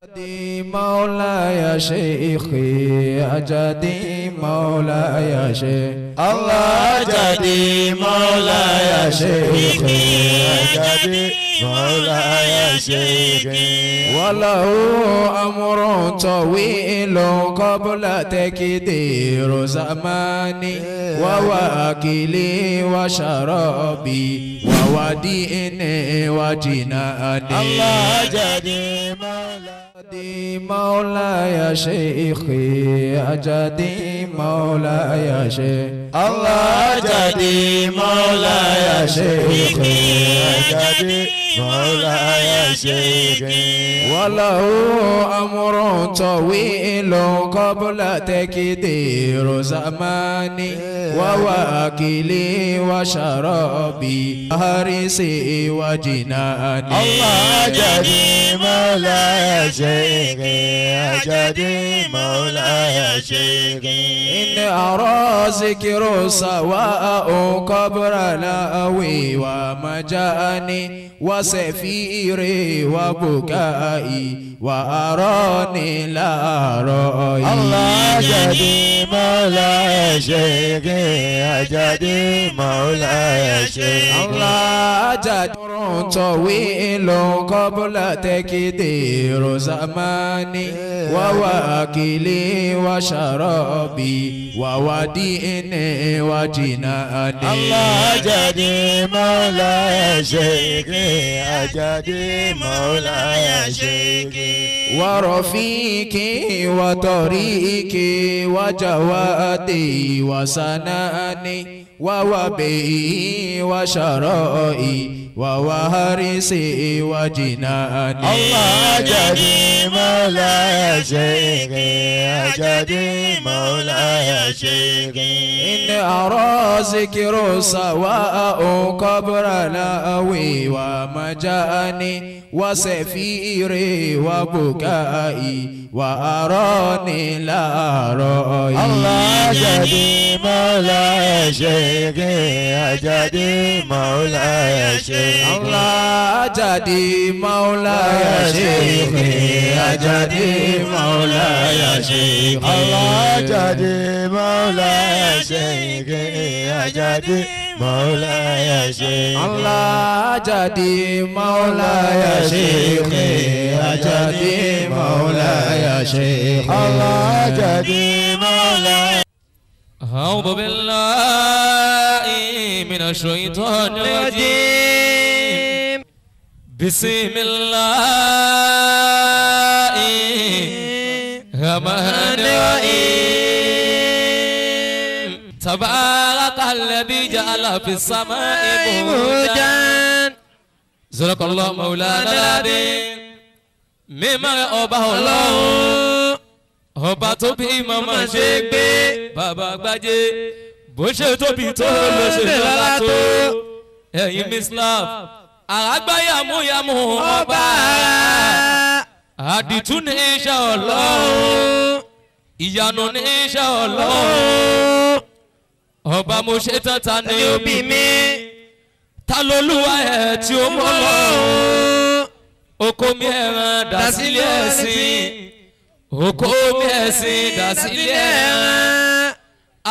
أجدي مولاي شيخي أجدي مولاي شيخي الله أجدي مولاي شيخي أجدي مولاي شيخي وله أمر طويل قبل تكدير زماني وواكلي وشرابي ووديني وجناني الله أجدي مولاي أجدي مولاي شيخي أجدي مولاي شيخي الله أجدي مولاي شيخي أجدي مولاي شيخي وله أمر طويل قبل تكدير زماني وواكلي وشرابي هرسي وجناني الله أجدي مولاي شيخي أجدي مولاي شيخي إن أرى ذكر سواء قبر لاوي ومجاني وسفيري وبكائي وأراني لا رأي الله أجدي مولاي شيخي أجدي مولاي شيخي الله أجدي طويل قبل تكدير زماني وواكلي وشرابي ووديني وجناني الله أجدي مولاي شيخي أجدي مولاي شيخي ورفيقي وطريقي وجوادي وسناني ووبي وشرائي ووهرسي وجناني الله أجدي مولاي شيخي أجدي مولاي شيخي إن أرى ذكر سواء قبر لاوي ومجاني وسفيري وبكائي وأراني لا رأي الله أجدي مولاي شيخي أجدي مولاي شيخي الله أجدي مولاي شيخي أجدي مولاي شيخي الله أجدي مولاي شيخي أجدي مولاي شيخي الله أجدي مولاي شيخي أجدي مولاي شيخي الله أجدي مولاي. أعوذ بالله من الشيطان الرجيم. بسم الله الرحمن الرحيم. تبارك الذي جعل في السماء بروجا. صدق الله مولانا العظيم. Mímọ́ ọba Ọlọ́run, ọba tó bí màmá ṣe gbé bàbá gbájé, bó ṣe tóbi tó ló ṣe lọ́lá tó. Ẹ̀yin Mislav, àràgbá yàmúyàmú ọba, àdìtú ní iṣẹ́ Ọlọ́run, ìyanu ní iṣẹ́ Ọlọ́run. Ọba mo ṣe tán ta ni òbí mi, ta lolúwa ẹ̀ tí ó mọ́ lọ́run. Oko mi ẹran dà sílé ẹ̀sìn, oko mi ẹ̀sìn dà sílé ẹran.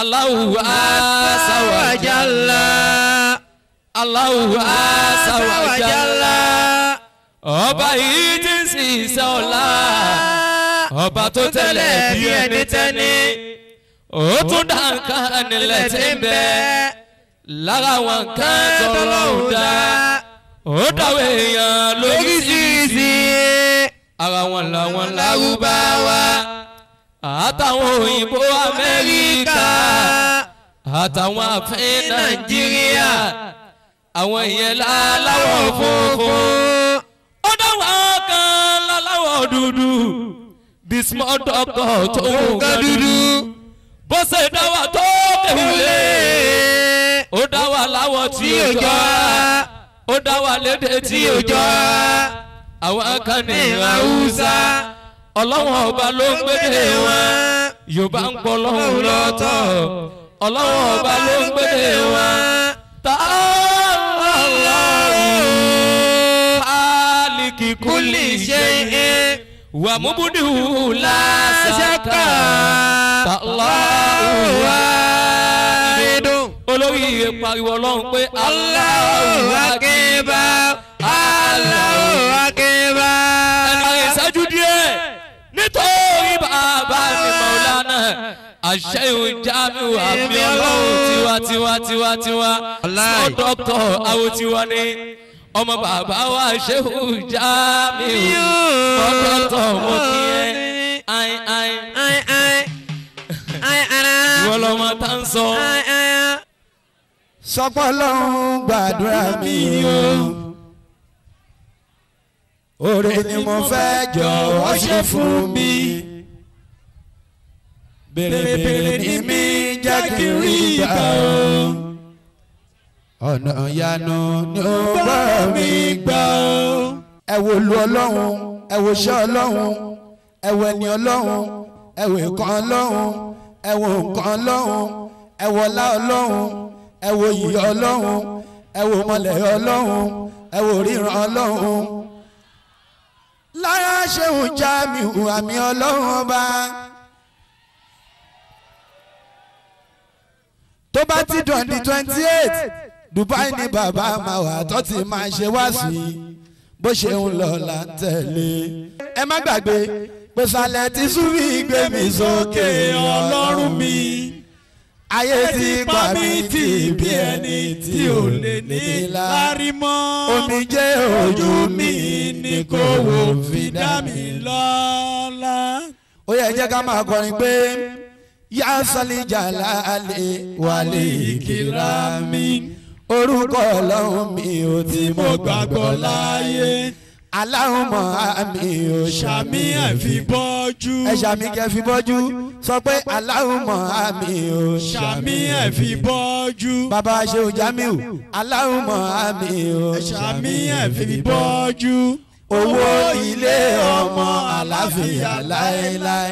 Allahu azza wa jalla, Allahu azza wa jalla. Ọba yìí ti ń ṣiṣẹ́ ọ̀la, ọba tó tẹ́lẹ̀ bí ẹni tẹ́ni, ó tún dá nǹkan nílẹ̀ tí ń bẹ lára àwọn nǹkan tọ́lọ́hun dá. Ó dáwọ́ èèyàn lóríṣiríṣi, ara wọn làwọn Lárúbáwá àtàwọn òyìnbó Amẹ́ríkà àtàwọn àfin Nàìjíríà, àwọn ìyẹn láláwọ̀ funfun. Ó dáwọ́ kan láláwọ̀ dúdú, bí small doctor tó ń gan dúdú. Bó ṣe dáwọ́ tó kéwìlé, ó dáwọ́ láwọ̀ tí ó jọ, ó dá wa lédè tí ó jọ. Àwọn kan ní Haúsá, Ọlọ́wọ́n ọba ló ń gbédè wọn. Yorùbá ń pọ̀ lọ́hùn lọ́tọ̀, Ọlọ́wọ́n ọba ló ń gbédè wọn. Ta'ala Allahu khaliqi kulli shay'in. Wà múbúdù lásàkà Allahu wahidun. Olórí ìwé pariwo Ọlọ́run pé Allahu akbar, Allahu akbar. Ẹnu ìṣẹ́jú díẹ̀ nítorí bàbá mi Maulana Àṣẹ́yìn Jamiu àmì Ọlọ́run tiwa tiwa tiwa tiwa. Small doctor awo tiwa ni ọmọ bàbá wa Ṣéhù Jamiu. Small doctor mo kí ẹ ayin ayin ìwọ lọmọ tá ń sọ. Sọpọ́ lọ́hún gbàdúrà mi o, oore ni mo fẹ́ jọ̀wọ́ ṣe fún mi, bèrèbèrè ni mi jẹ́ kí n rí gbà o, ọ̀nà ìyanu ni ó bá mi gbà o. Ẹ wo lu Ọlọ́run, ẹ wo iṣẹ́ Ọlọ́run, ẹ wo ẹni Ọlọ́run, ẹ wo nǹkan Ọlọ́run, ẹ wo nǹkan Ọlọ́run, ẹ wo ọlá Ọlọ́run, ẹ wo iyì Ọlọ́run, ẹ wo mọ̀lẹ́ Ọlọ́run, ẹ wo ríran Ọlọ́run. Lára Ṣéhù Jamiu àmì Ọlọ́run ọba. Tó bá ti dùn ní 28, Dubai ni bàbá máa wà tó ti máa ṣe wá sí bó ṣe ń lọ là ń tẹ̀lé. Ẹ má gbàgbé pé sàlẹ̀ tí súnmí gbé mi sókè Ọlọ́run mi. Ayé ti pa mí tì bí ẹni tí ò lè ní lárí mọ́. Omijé ojú mi ni kò wò fi dá mi lọ́lá. Ó yẹ jẹ́ ká máa kọrin pé yá sálí jàlálì wàlí kìrámì. Orúkọ Ọlọ́run mi ò tí mo gbàgbọ́ láyé. Aláhùnmọ̀ àmì ò ṣàmì ẹ̀ fi bọ́jú. Ẹ ṣàmì kẹ́ fi bọ́jú. Sọ pé aláhùnmọ̀ àmì ò ṣàmì ẹ̀ fi bọ́jú. Bàbá Ṣéhù Jamiu aláhùnmọ̀ àmì ò ṣàmì ẹ̀ fi bọ́jú. Owó ilé ọmọ àlàáfíà láéláé.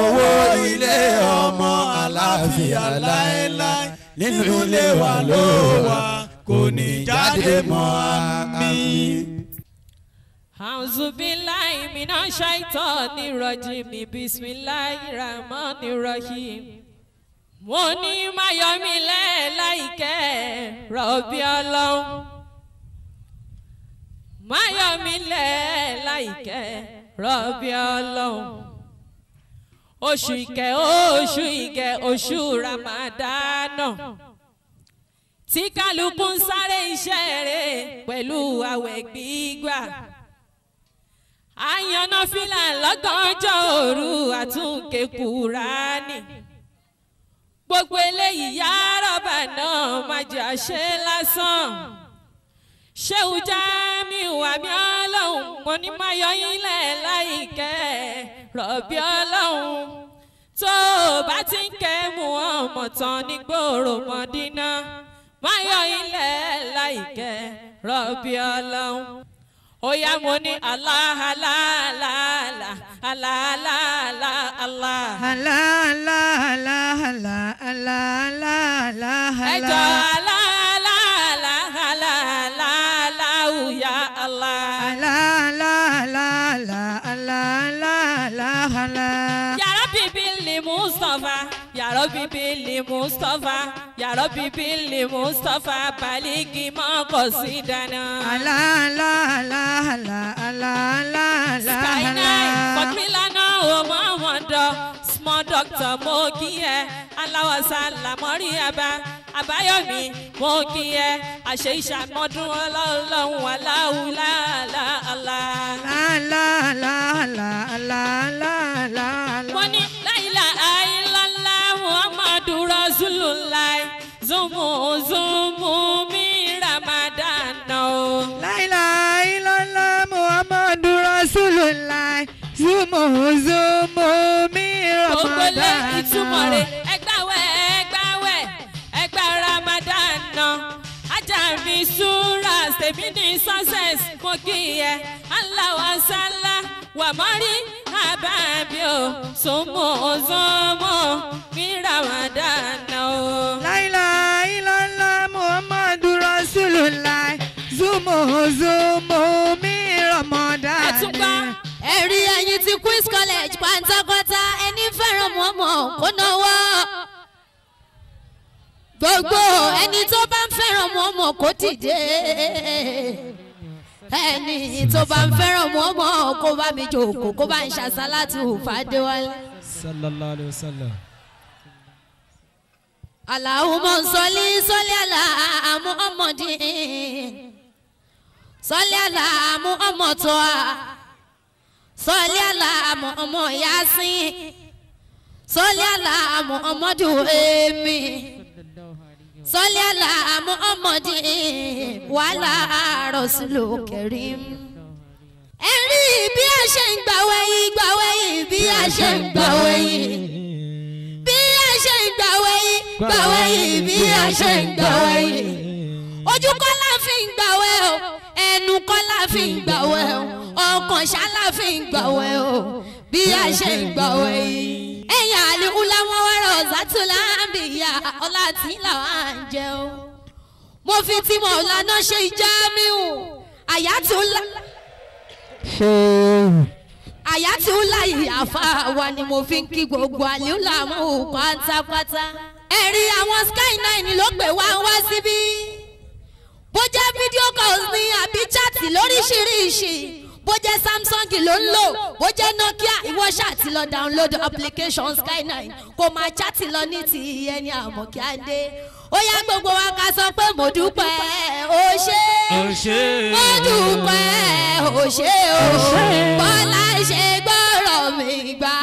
Owó ilé ọmọ àlàáfíà láéláé. Nínú ilé wa ló wà kò ní jáde mọ́ àmín. A'udhu billahi minash shaitani rajim. Bismillahir rahmanir rahim. Mo ní máyọ̀mí lẹ́ẹ̀láìkẹ́ rọ̀bì Ọlọ́run. Máyọ̀mí lẹ́ẹ̀láìkẹ́ rọ̀bì Ọlọ́run. Oṣù ìkẹ́, oṣù ìkẹ́, oṣù Ramadana. Tí kálukú ń sáré iṣẹ́ rẹ̀ pẹ̀lú àwẹ̀ gbígbà. Àyànná fìlà lọ́gànjọ́ òru àtúnkè Kùránì. Gbogbo eléyìí yá rọ́bà náà má jẹ́ àṣẹ lásán. Ṣéhù Jamiu àmì Ọlọ́run mo ní má yọ yín lẹ̀ láìkẹ́ rọ̀bì Ọlọ́run. Tó o bá ti ń kẹ́ mú ọmọ tán ní gbòòrò Mọ̀dínà. Má yọ yín lẹ̀ láìkẹ́ rọ̀bì Ọlọ́run. Oya mo ní Allah Allah Allah Allah Allah Allah Allah. Allah Allah Allah Allah Allah Allah. Ẹjọ́ Allah Allah Allah Allah Allah ya Allah. Allah Allah Allah Allah Allah Allah. Ya Rabbi bil Mustafa, Ya Rabbi bil Mustafa, Ya Rabbi bil Mustafa baligi ma qasidana. Allah Allah Allah Allah Allah Allah. Sky nine, Fọdúnmílànà ọmọ wọn dọ̀, small doctor mo kí ẹ, aláwọ̀sá làmọ́rí àbá, Àbáyọ̀mí mo kí ẹ, àṣẹ ìṣàmọ́dún ọlọ́run aláwùlá àlá. Allah Allah Allah Allah Allah. Mo ní láìla àìlọ́lá Muhammadu Rasulullah, zumu zumu mi Ramadan o. Láìla àìlọ́lá Muhammadu Rasulullah, zumu zumu mi Ramadan. Gbogbo lé ìtumọ̀ rẹ̀ ẹgbàwẹ̀ ẹgbàwẹ̀ ẹgbà Ramadan náà. Ajá mi súra tèmi ní success mo kí ẹ. Aláwa sálá wà mọ́rí àbábí o. Zumu zumu mi Ramadan o. Láìla àìlọ́lá Muhammadu Rasulullah, zumu zumu mi Ramadan. Ẹ tún gbọ́. Ẹ̀rí ẹ̀yin ti kú. Muhammad kó dìde. Ẹni tó bá ń fẹ́ràn Muhammad kó bá mi jókòó kó bá ń ṣàṣàlátù fàdéwálé. Sallallahu alayhi wa sallam. Allahumma salli salli ala Muhammadin. Salli ala Muhammad toa. Salli ala Muhammad Yasin. Salli ala Muhammadu emi. Salli ala Muhammadin wa ala Rasulul Karim. Ẹ̀rí bí a ṣe ń gbàwẹ̀ yìí gbàwẹ̀ yìí bí a ṣe ń gbàwẹ̀ yìí. Bí a ṣe ń gbàwẹ̀ yìí gbàwẹ̀ yìí bí a ṣe ń gbàwẹ̀ yìí. Ojú kọ́ la fi ń gbàwẹ̀ o, ẹnu kọ́ la fi ń gbàwẹ̀ o, ọkàn ṣá la fi ń gbàwẹ̀ o, bí a ṣe ń gbàwẹ̀ yìí. Ẹ̀yà àlùkùlà wọn wọ́rọ̀ ọ̀sátúlá ń bì yá ọlá tí làwọn à ń jẹ o. Mo fi tí mo lànà ṣe Jamiu, àyàtúlá. Àyàtúlá ìyàfa wa ni mo fi ń kí gbogbo àlùlà mú pátápátá. Ẹ̀rí àwọn Sky 9 ló pè wá wá síbí. Bó jẹ́ fídíò calls ní àbí chat lóríṣiríṣi. Bó jẹ́ Samsung ló ń lò, bó jẹ́ Nokia, ìwọ ṣáà ti lọ download application Sky 9 kó máa chat lọ ní ti ẹni Àmọ̀kí Adé. Ó yá gbogbo wa ká sọ pé mo dúpẹ́ ó ṣé, mo dúpẹ́ ó ṣé o, Bọ́lá ṣe gbọ́rọ̀ mi gbà,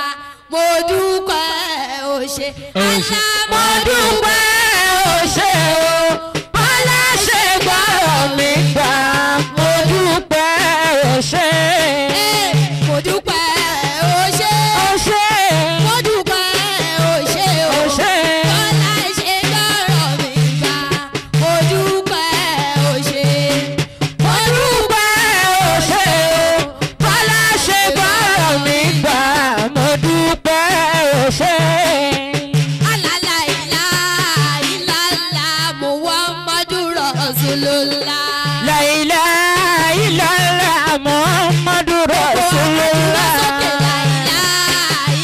mo dúpẹ́ ó ṣé, àlá mo dúpẹ́ ó ṣé o, Bọ́lá ṣe gbọ́rọ̀ mi gbà, mo dúpẹ́ ó ṣé, mo dúpẹ́ ó ṣé, mo dúpẹ́ ó ṣé o, Bọ́lá ṣe gbọ́rọ̀ mi gbà, mo dúpẹ́ ó ṣé, mo dúpẹ́ ó ṣé o, Bọ́lá ṣe gbọ́rọ̀ mi gbà, mo dúpẹ́ ó ṣé. Alala ilá ilá Muhammadu Rasulullah. La ilaha illallah Muhammadu Rasulullah. Sókè la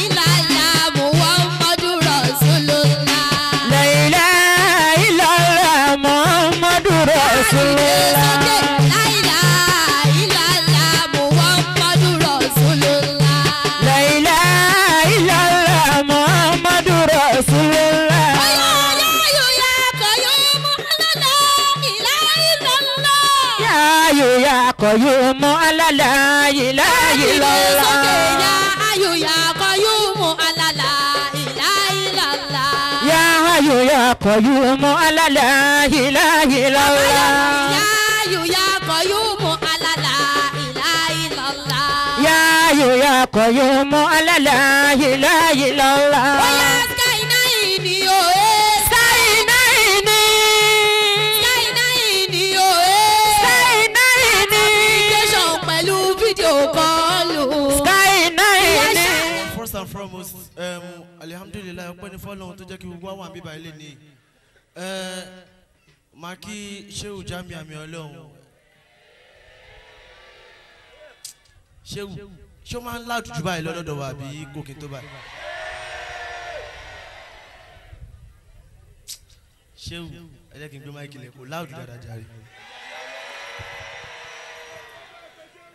ilá ilá Muhammadu Rasulullah. La ilaha illallah Muhammadu Rasulullah. Sókè la ilá ilá Muhammadu Rasulullah. La ilaha illallah Muhammadu Rasulullah. Ya Qayyum ala la ilaha illallah. Ya Hayyu ya Qayyum ala la ilaha illallah. Ya Hayyu ya Qayyum ala la ilaha illallah. Ya Hayyu ya Qayyum ala la ilaha illallah. Ya Hayyu ya Qayyum ala la ilaha illallah. Oya Sky 9 ni o eh. Sky 9 ni. Sky 9 ni o eh. Sky 9 ni. Application pẹ̀lú fídíò kọ́ọ̀lù. Sky 9 ni. First and foremost, alhamdulillah, ọpẹ́ ni fọ́lọ́run tó jẹ́ kí gbogbo àwọn àbíbá ilé ní. Máa kí Shehu Jamiu àmì Ọlọ́run. Shehu, ṣé ó máa ń láàdù jù báyìí lọ́dọ̀ wa àbí gòkè tó báyìí? Shehu, ẹ jẹ́ kí n gbé máìkì lẹ̀ kó láàdù dáadáa jàre.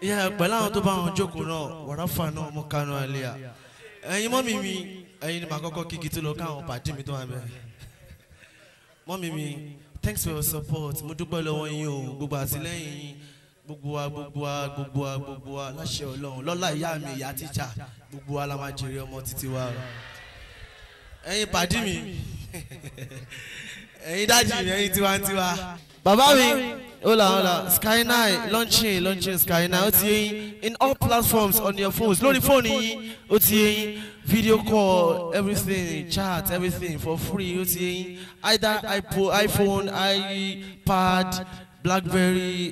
Ìyá pẹ̀lú àwọn tó bá wọn jókòó náà, wàràfà náà mo kanu àlẹ́yà. Ẹ̀yin mọ́mì mi, ẹ̀yin ni màá kọ́kọ́ kíkì tó lọ káwọn pàdé mi tó wà bẹ́ẹ̀. Mọ́mì mi, thanks for your support. Mo dúpẹ́ lọ́wọ́ yín o, gbogbo àtìlẹ́yìn yín, gbogbo wa, gbogbo wa, gbogbo wa, gbogbo wa, láṣẹ Ọlọ́run. Lọ́lá ìyá mi, ìyá tíjà, gbogbo wa la máa jèrè ọmọ títí wa. Ẹ̀yin pàdé mi, ẹ̀yin dájì mi, ẹ̀yin tiwantiwa. Bàbá mi, hola hola, Sky 9 launching Sky 9 ó ti yé yín in all platforms on your phones, lórí fóònù yín ó ti yé yín, video call, everything, chat, everything for free ó ti yé yín, either iPhone, iPad, BlackBerry,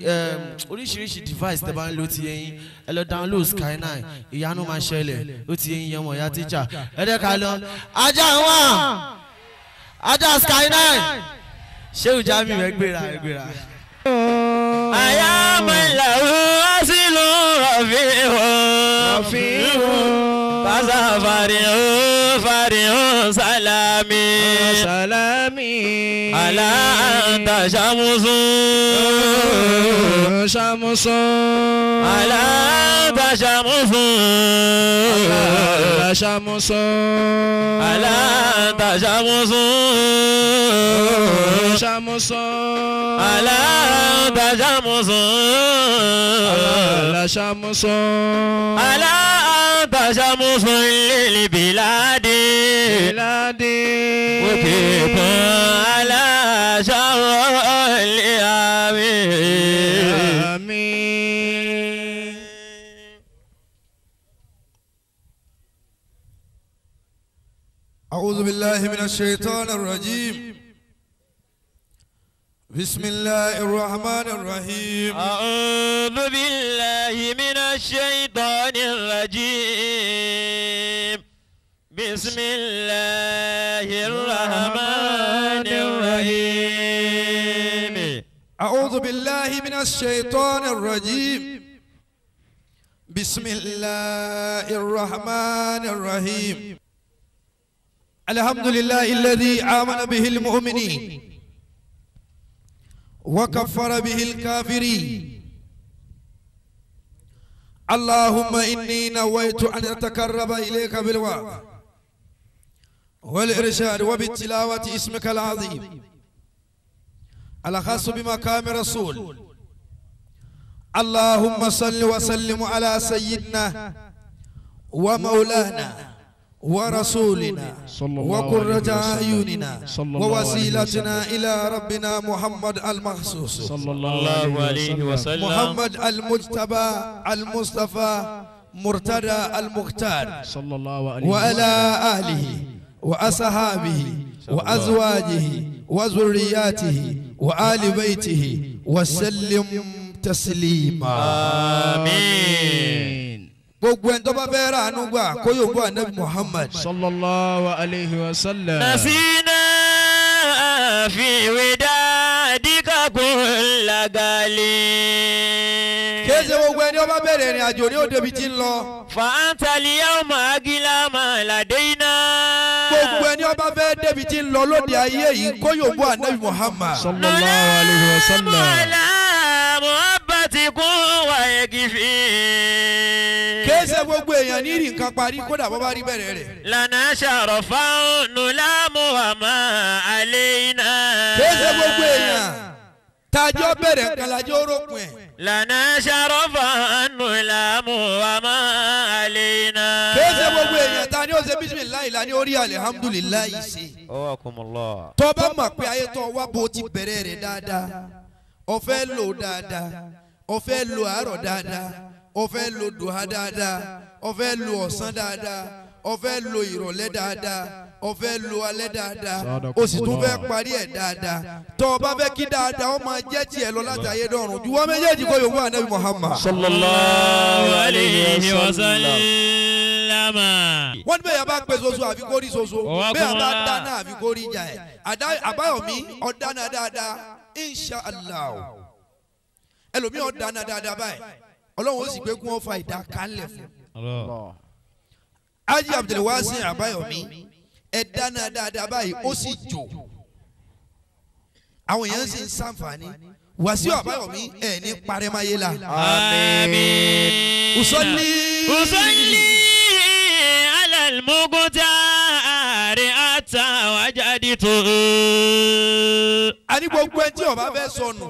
oríṣiríṣi device tẹ́ bá ń lò ó ti yé yín, ẹ lọ download Sky 9, ìyanu máa ṣẹlẹ̀ ó ti yé yín, ọmọ ìyá tíjà, ẹ dẹ́ ká lọ, ajá wà, ajá Sky 9, Shehu Jamiu ẹ gbéra ẹ gbéra. Aya man lahu asilu rafi'u rafi'u fasa fari'u fari'u salami salami ألا أنت شمس شمس ألا أنت شمس شمس ألا أنت شمس شمس ألا أنت شمس شمس ألا أنت شمس للبلاد وكيف على شر آمين. أعوذ بالله من الشيطان الرجيم. بسم الله الرحمن الرحيم. أعوذ بالله من الشيطان الرجيم. بسم الله الرحمن الرحيم. أعوذ بالله من الشيطان الرجيم. بسم الله الرحمن الرحيم. الحمد لله الذي آمن به المؤمنين وكفر به الكافرين. اللهم إني نويت أن أتقرب إليك بالوعظ والإرشاد وبالتلاوة اسمك العظيم الخاص بمقام رسول. اللهم صل وسلم على سيدنا ومولانا ورسولنا وقرة أعيننا ووسيلتنا إلى ربنا محمد المخصوص صلى الله عليه وسلم، محمد المجتبى المصطفى مرتدى المختار صلى الله عليه وعلى آله وأصحابه وأزواجه وذرياته وآل بيته وسلم تسليما. آمين. Gbogbo ẹni tó bá fẹ́ ra àánú gbà kó yóò gbọ́ ànábì Muhammad sallallahu alayhi wa sallam. Nasina fi widadika kulla gali. Kéèsè gbogbo ẹni ó bá bẹ̀rẹ̀ ìrìn àjò ní òde ibi tí ń lọ. Fa anta al-yawma agla ma ladayna. Gbogbo ẹni ó bá fẹ́ débi tí ń lọ lóde ayé yìí kó yóò gbọ́ ànábì Muhammad sallallahu alayhi wa sallam. Kéèsè gbogbo èèyàn ní rí nǹkan parí kódà bọ́ bá rí bẹ̀rẹ̀ rẹ̀. Lana sharafa nulamu wa ma alayna. Kéèsè gbogbo èèyàn tàjọ́ bẹ̀rẹ̀ nǹkan lajọ́ rókun ẹ̀. Lana sharafa nulamu wa ma alayna. Kéèsè gbogbo èèyàn ta ni ó ṣe bisimilayi la ni ó rí alihamudulilayi ṣe. Ọwọ́kùnmọ́lá. Tó bá mọ̀ pé ayé tó wá bó ti bẹ̀rẹ̀ rẹ̀ dáadáa, ó fẹ́ lò dáadáa, ó fẹ́ lò àárọ̀ dáadáa, ó fẹ́ lo dùhà dáadáa, ó fẹ́ lo ọ̀sán dáadáa, ó fẹ́ lo ìrọ̀lẹ́ dáadáa, ó fẹ́ lo alẹ́ dáadáa, ó sì tún fẹ́ parí ẹ̀ dáadáa. Tó o bá fẹ́ kí dáadáa ó máa jẹ́ tiẹ̀ lọ láti ayé dọ̀run. Juwọ́ méjèèjì kó yòówù ànábì Muhammad. Sallallahu alayhi wa sallam. Wọ́n ní bẹ́ẹ̀ yà bá pè soso àfi kó rí soso, bẹ́ẹ̀ yà bá dáná àfi kó rí ìjà ẹ̀. Àbáyọ̀mí ọ̀dáná dáadáa, insha Allah. Ẹlòmíì ọ̀dáná dáadáa báyìí, Ọlọ́run ó sì gbé kún ọfà ìdá kálẹ̀ fún. Haji Abdulwasi Àbáyọ̀mí ẹ dáná dáadáa báyìí ó sì jò, àwọn èèyàn sì ń sàǹfààní. Wàsíù Àbáyọ̀mí ẹ ní parẹ́máyé la. Àmín. Usolli usolli ala al-muqtari hatta wajadtu. A ní gbogbo ẹni tí ó bá fẹ́ sọnù,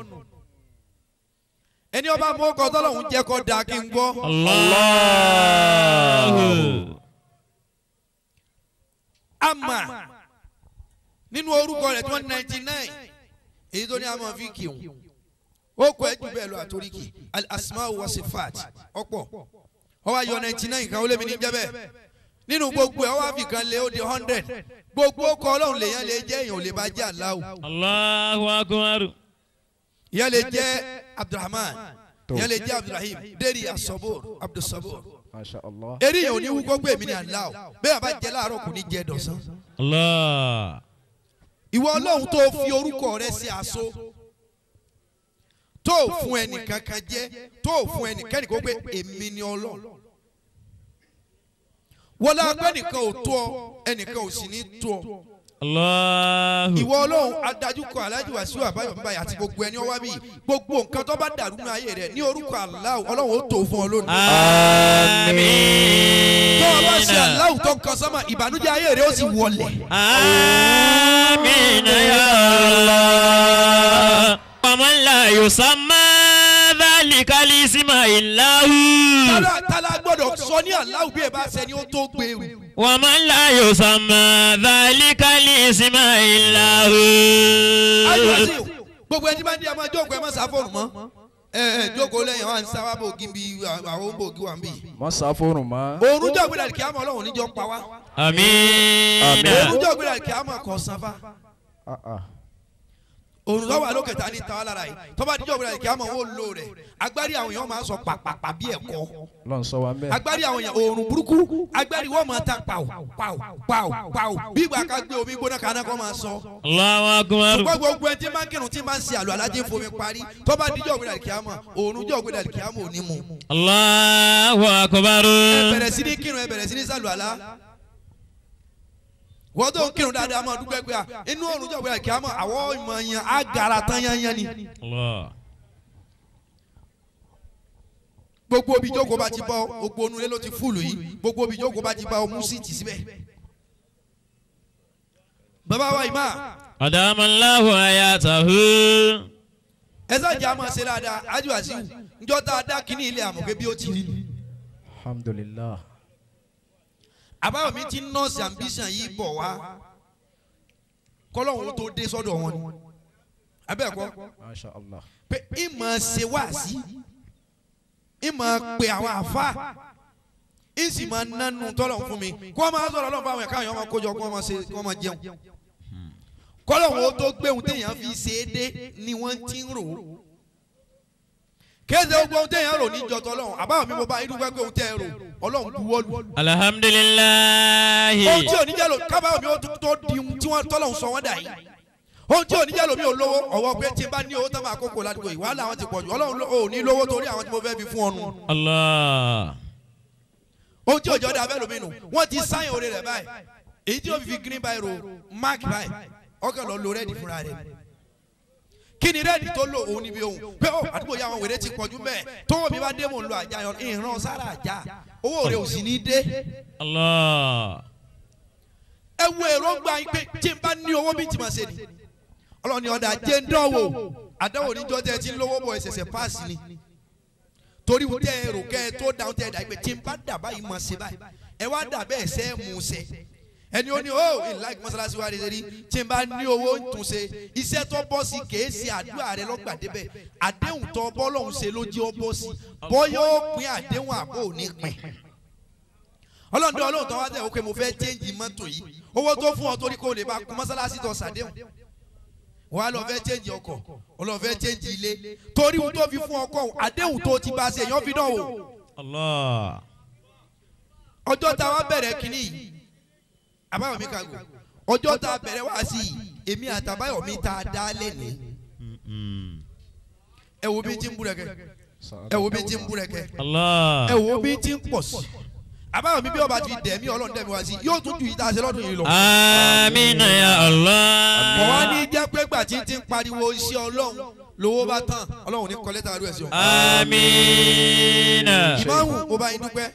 ẹni ọba mú ọkọ tọ́lọ́hún jẹ́ kó dáa kí n gbọ́. Allahu. Ama nínú orúkọ rẹ̀ tí wọ́n 99 èyí tó ní àmọ́ fi kì í ó kọ ẹ́ jù bẹ́ẹ̀ lọ àtòríkì al-asma'u wa sifat ọ̀pọ̀ ó wá yọ 99 kan ó lé mi ní jẹ́ bẹ́ẹ̀ nínú gbogbo ẹ̀ ó wá fi kan lé ó di 100 gbogbo ọkọ ọlọ́run lèèyàn lè jẹ́ èèyàn ò lè bá jẹ́ Allahu. Allahu akbar. Ìyẹn lè jẹ́ Abdulrahman, ìyẹn lè jẹ́ Abdulrahim, deri asabur Abdulsabur. Eri yẹn ò ní wúkọ́ pé èmi ni Allah, bẹ́ẹ̀ bá jẹ láàárọ̀ kò ní jẹ dọ̀sán. Allah. Ìwọ Ọlọ́run tó fi orúkọ rẹ sí aṣọ, tó fún ẹnìkankan jẹ, tó fún ẹnìkẹ́ni kó pé èmi ni Ọlọ́run. Wọlé agbẹ́ nìkan ò tó ọ, ẹnìkan ò sì ní tó ọ. Allahu. Ìwọ Ọlọ́run adájú kọ Alhaji Wasiu Àbáyọ̀mí báyìí àti gbogbo ẹni ọwá bíi gbogbo nǹkan tó bá dàrú ní ayé rẹ ní orúkọ Allah Ọlọ́run ó tó fún ọ lónìí. Àmín. Tó o bá ṣe Allahu tó ń kan sánmà ìbànújẹ́ ayé rẹ ó sì wọlẹ̀. Àmín ya Allah. Faman la yusamma dhalika lisma illa hu. Tálá gbọ́dọ̀ sọ ní Allahu bí ẹ bá ṣe ni ó tó gbèrú. Waman la yusamma dhalika lisma illa hu. Gbogbo ẹni máa ń di àmọ́ jókòó ẹ má sáfóònù mọ́. Ẹ jókòó lẹ́yìn wa ń sáwá bògì bí àwọn bògì wà ń bì. Má sáfóònù mọ́. Òórùn jọ gbéra kí á mọ Ọlọ́run níjọ́ pa wá. Àmín. Òórùn jọ gbéra kí á mọ kọ̀ sanfa. Òórùn tó wà lókè ta ní tàwa lára yìí tó bá díjọ́ gbéra kí á mọ owó lò rẹ̀ agbárí àwọn èèyàn máa sọ pàpàpà bí ẹ̀kọ́. Lọ́n sọ wa ń bẹ̀. Agbárí àwọn èèyàn òórùn burúkú agbárí wọ́n máa ta pàù pàù pàù pàù bí ìgbà ká gbé omi gbóná kaná kọ́ máa sọ. Allahu akbar. Ṣùgbọ́n gbogbo ẹni tí máa ń kírun tí máa ń ṣe àlọ́ alájẹ́ fomi parí tó bá díjọ́ gbéra kí á mọ òórùn jọ́ gbéra kí á mọ òní mu. Allahu akbar. Ẹ bẹ̀rẹ̀ sí ní kírun ẹ bẹ̀rẹ̀ sí ní sàlù àlá. Wọ́n tó ń kírun dáadáa máa dúpẹ́ pé inú òórùn jọ́ gbéra kí á mọ àwọn ìmọ̀ yẹn á gara tán yányán ni. Allah. Gbogbo obi jókòó bá ti bá ọ gbogbo onúlé ló ti fúlù yìí gbogbo obi jókòó bá ti bá ọ mú síìtì síbẹ̀. Bàbá wa ìmá. Adamallahu ayatahu. Ẹ sáàjì a máa ṣe dáadáa Alhaji Wasiu njọ́ tá a dá kínní ilé àmọ̀ pé bí ó ti rí ni. Alhamdulillah. Àbáyọ̀mí ti nọ́ọ̀sì ambition yìí bọ̀ wá kọ́lọ́hún tó dé sọ́dọ̀ wọn ni. Abẹ́ẹ̀kọ́. Masha Allah. Pé ìmọ̀ ṣe wá sí ìmọ̀ pé àwọn àfa ìsì máa nánu tọ́lọ̀ fún mi kó o máa sọ̀rọ̀ ọlọ́run fáwọn ẹ̀ka àwọn ọmọ kójọ kó o máa ṣe kó o máa jẹun kọ́lọ́hún ó tó gbéhùn téèyàn fi ṣe é dé ni wọ́n ti ń rò ó kéde ogun ohun téèyàn rò níjọ tọ́lọ́hún àbáwọn mi mo bá irú gbẹ́gbẹ́ ohun tẹ́ ẹ rò ọlọ́run buwọ́lù. Alhamdulillahi. Ohun tí oníjẹ́ lò kábàámọ̀ mi ó tó di ohun tí wọ́n tọ́lọ́hún sọ wọ́n dà yìí ohun tí oníjẹ́ lomi ò lówó ọwọ́ pé tí n bá ní owó tó máa kókó ládùúgbò yìí wàhálà àwọn ti pọ̀ jù ọlọ́run ò ní lówó torí àwọn tí mo fẹ́ fi fún ọ nù. Allah. Ohun tí òjò dá abẹ́ lómi nù wọ́n ti sáyìn oore rẹ̀ báyìí èyí tí ó fi green biro mark báyìí ọkàn lọ lo rẹ́ẹ̀dì fúnra rẹ̀. Kí ni rẹ́ẹ̀dì tó lò òun níbi òun pé ó àdúgbò yà àwọn wèrè ti pọ̀jù bẹ́ẹ̀ tówó mi bá dé mò ń lo àjà ìran sára àjà owó rẹ̀ ò sì ní dé. Allah. Ẹ wo èròǹgbà yín pé tí n bá ní owó bí tí ma ṣe ni ọlọ́ni ọ̀dà jẹ́ ń dánwò àdánwò níjọ́ tẹ́ ẹ ti ń lówó bọ̀ ẹ̀sẹ̀sẹ̀ páàsì ni torí wọ́n tẹ́ ẹ rò kẹ́ ẹ tó dáhùn tẹ́ ẹ dà pé tí n bá dà báyìí máa ṣe báyìí ẹ wá dà bẹ́ẹ̀ sẹ́ ẹ mú un ṣe ẹni ó ní ó ìlàkì mọ́sálásí wa rere rí tí n bá ní owó ń tún ṣe iṣẹ́ tó bọ́ sí kèé ṣe àdúrà rẹ lọ́gbà débẹ̀ àdéhùn tó bọ́ lọ́hùn ṣe ló jẹ́ ó bọ́ sí bọ́ yóò pín àdéhùn àbò ní pín ọlọ́run ọlọ́run tó wá tẹ̀ ó pé mo fẹ́ chẹ́ǹjì mọ́tò yìí owó tó fún ọ torí kó lè bá kún mọ́sálásí tó ṣàdéhùn wàá lọ fẹ́ chẹ́ǹjì ọkọ̀ ọlọ́ fẹ́ chẹ́ǹjì ilé torí ohun tó fi fún ọkọ̀ àdéhùn tó ti bá ṣe èèyàn fi dán wò. Allah. Ọjọ́ tá a wá bẹ̀rẹ̀ kínní yìí Àbáyọ̀mí Kago ọjọ́ tá a bẹ̀rẹ̀ wá sí yìí èmi àtàbáyọ̀mí tá a dá lẹ́nu. Ẹ wo bí ti ń búrẹ́kẹ́ ẹ wo bí ti ń búrẹ́kẹ́ ẹ wo bí ti ń pọ̀ sí. Àbáyọ̀mí bí ọba ti dẹ̀mí ọlọ́run dẹ̀mí wá sí yóò tún ju ìta ṣe lọ́dún yìí lọ. Àmín ya Allah. Kò wá ní jẹ́ pé gbà tí ti ń pariwo iṣẹ́ ọlọ́run lówó bá tán ọlọ́run ní kọ́lẹ́tà àdúrà sí ọ. Àmín. Ìmáàmù mo bá yín dúpẹ́.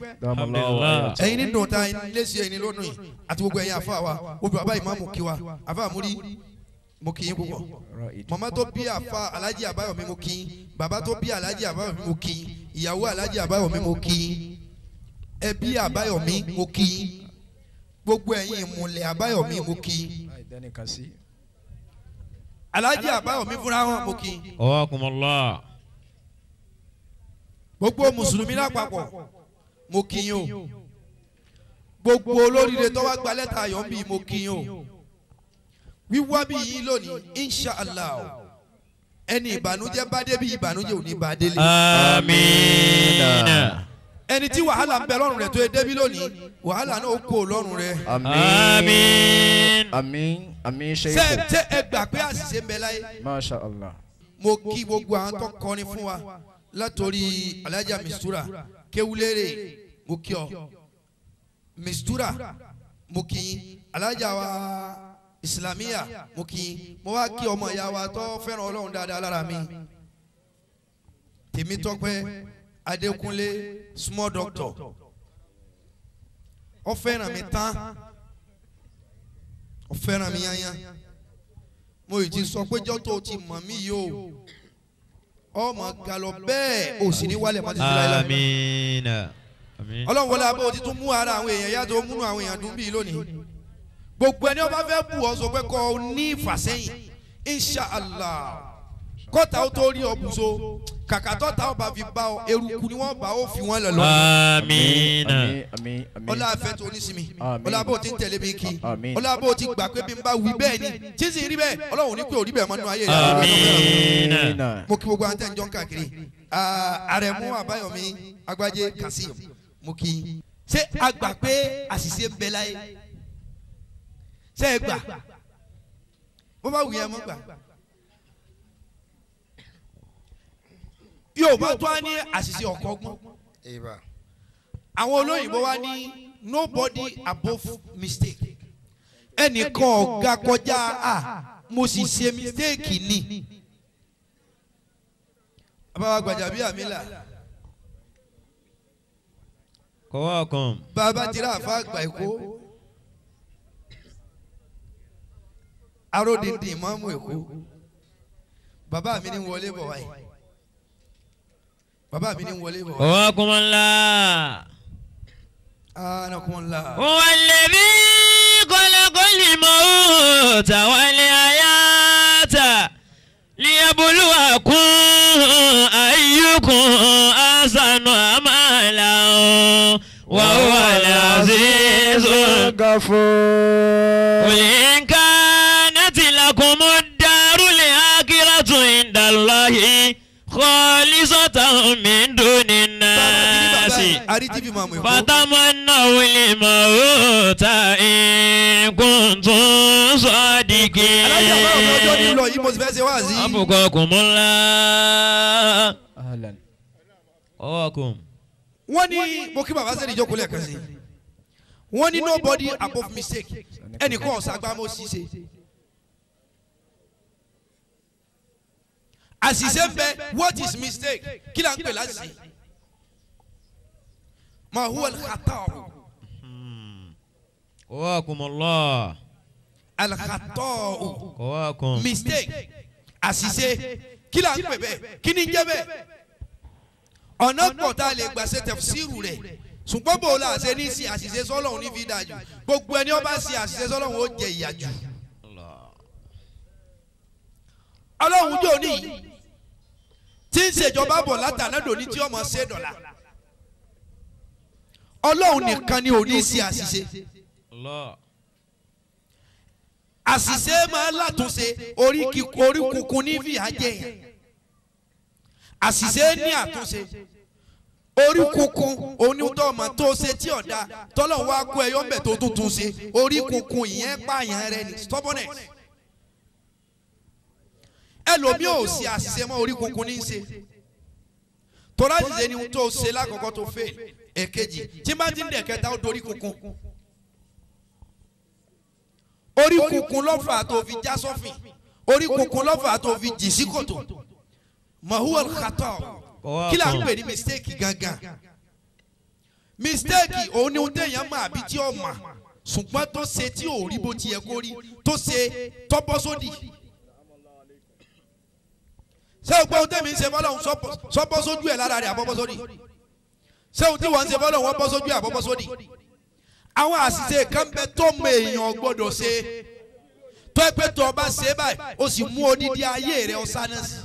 Ẹ̀yin ní dùn ta ẹ̀yin léṣe ẹ̀yin lónìí yìí àti gbogbo ẹ̀yin àfa wa gbogbo àbá ìmáàmù kí wa àfa àmúrí mo kí yín púpọ̀. Màmá tó bí àfa Alhaji Àbáyọ̀mí mo kí yín bàbá tó bí Alhaji Àbáyọ̀mí mo kí yín ìyàwó Alhaji Àbáyọ̀mí mo kí yín ẹbí Àbáyọ̀mí mo kí yín gbogbo ẹ̀yin ìmùlẹ̀ Àbáyọ̀mí mo kí yín Alhaji Àbáyọ̀mí fúnra wọn mo kí yín. Ọwọ́kùnmọ́lá. Gbogbo mùsùlùmí lápapọ̀ mo kí yín o gbogbo olóríire tó wá gba lẹ́tà ayọ̀ bí mo kí yín o wíwá bí yín lónìí insha Allah ẹni ìbànújẹ́ bá dé bí ìbànújẹ́ ò ní bá délé. Àmín. Ẹni tí wàhálà ń bẹ lọ́rùn rẹ̀ tó yẹ débi lónìí wàhálà náà ó kó lọ́rùn rẹ̀. Àmín. Àmín. Àmín ṣe é. Ṣé ẹ gbà pé àṣìṣe ń bẹ láyé. Masha Allah. Mo kí gbogbo àwọn tó kọrin fún wa látòrí Alhaja Mistura Kéwúlérè mo kí ọ Mistura mo kí yín Alhaja wa Islamiyah mo kí mo wá kí ọmọ ìyá wa tó fẹ́ràn Ọlọ́run dáadáa lára mi Tèmítọ́pẹ́ Adékúnlé small doctor ó fẹ́ràn mi tán ó fẹ́ràn mi yányán mo ì ti sọ pé jọ́tò ti mọ̀ mí yìí o ọmọ galọ bẹ́ẹ̀ ò sì ní wálẹ̀ má ti fi láyé. Àmín. Ọlọ́run wọlé abọ́ òtí tún mú ara àwọn èèyàn yàtọ̀ múnú àwọn èèyàn dùn bíi lónìí gbogbo ẹni ọba fẹ́ bù ọ sọ pé kọ́ ọ ní ìfàsẹ́yìn inshallah kọ́ta ó tó rí ọ bùsọ kàkà tọ́ta ó bá fi bá ọ eruku ni wọ́n bá ó fi wọ́n lọ lọ. Àmín. Ọlá afẹ́ tó onísìmí ọlá bó ti ń tẹ̀lé mi kí ọlá bó ti gbà pé bí n bá wí bẹ́ẹ̀ ni tí sì rí bẹ́ẹ̀ Ọlọ́run ní pé ò rí bẹ́ẹ̀ mọ́ nínú ayé rẹ̀. Àmín. Mo kí gbogbo àwọn tẹ̀ ń jọ ń káàkiri Àrẹ̀mú Àbáyọ̀mí Agbájé Kazeem mo kí. Ṣé a gbà pé àṣìṣe ń bẹ láyé? Ṣé ẹ gbà? Bó bá wù yẹn mọ́ gbà. Yóò bá tó a ní àṣìṣe ọ̀kọ́gbọ́n. Àwọn olóyìnbó wa ní nobody above mistake. Ẹnìkan ọ̀gá kọjá a mo sì ṣe mistake ni. Àbáwá Gbajabiamila. Kọ́wọ́kùn. Bàbá tira àfa àgbà Èkó. Aródìdì ìmáàmù Èkó. Bàbá mi ní wọlé bọ̀ wáyé. Bàbá mi ní wọlé bọ̀ wáyé. Kọ́wọ́kùn ńlá. Anakunla. Wàlẹ́bí kọ́lákọ́lì mọ́ọ́tà wálé ayáta liyabuluwakum ayyukum ahsanu amala wa huwa al-azizul ghafur. Qul in kanat lakumud darul akhiratu indallahi khalisatan min dunin nasi fatamannaw al-mauta in kuntum sadiqin. Abukakumullah. Ọwọ́kùn. Wọ́n ní mo kí bàbá sẹ́ni ìjókòó lẹ́ẹ̀kan sí. Wọ́n ní nobody above mistake. Ẹnìkan ọ̀sàgbà mo ṣiṣẹ́. Àṣìṣe ń bẹ, what is mistake? Kí là ń pè láṣìṣe? Ma huwa al-khata'u. Qawakumullah. Al-khata'u. Qawakum. Mistake. Àṣìṣe. Kí là ń pè bẹ́ẹ̀? Kí ni jẹ́ bẹ́ẹ̀? Ọ̀nà pọ̀ tá a lè gbà ṣe tafsiru rẹ̀. Ṣùgbọ́n bò la ṣe ní ṣe àṣìṣe sọ́lọ́hun ní fi dáa jù. Gbogbo ẹni ó bá ṣe àṣìṣe sọ́lọ́hun ó jẹ ìyà jù. Ọlọ́run jò ní tí ń ṣèjọba bọ̀ látàná dòní tí ọmọ ṣe dọ̀la. Ọlọ́run nìkan ni ò ní ṣe àṣìṣe. Àṣìṣe máa látúnṣe orí kunkun ní fìyà jẹ yẹn. Àṣìṣe ní àtúnṣe orí kunkun onítọ̀ ọmọ tó ṣe tí ọ̀dà tọ́lọ̀ wá kó ẹyọ ńbẹ̀ tó tuntun ṣe orí kunkun ìyẹn pààyàn rẹ ní stubbornness. Ẹlòmíì ò ṣe àṣìṣe mọ́ orí kunkun ní í ṣe tọ́lá àṣìṣe ni tó ṣe lákọ̀ọ́kọ́ tó fail èkejì tí bá ti ń dẹ̀ kẹta ó dorí kunkun orí kunkun lọ́fà tó fi já sọ́fìn orí kunkun lọ́fà tó fi jì sí kòtò mahuwa al-khata kí là ń pè ní mistake gangan mistake òun ni ohun téèyàn mọ̀ àbí tí ó mọ̀ ṣùgbọ́n tó ṣe tí ò rí bó ti yẹ kó rí tó ṣe tọ́bọ́ sódì. Ṣé o gbọ́ ohun tẹ́mi ń ṣe fọlọ́hún sọ́bọ́ sójú ẹ̀ lára rẹ̀ àbọ̀bọ́ sódì? Ṣé ohun tí wọ́n ń ṣe fọlọ́hún wọ́n bọ́ sójú ẹ̀ àbọ̀bọ́ sódì? Àwọn àṣìṣe kan bẹ tó mọ èèyàn gbọ́dọ̀ ṣe tó ẹ pé tó o bá ṣe báyìí o sì mú odidi ayé rẹ ọ̀sán náà sí.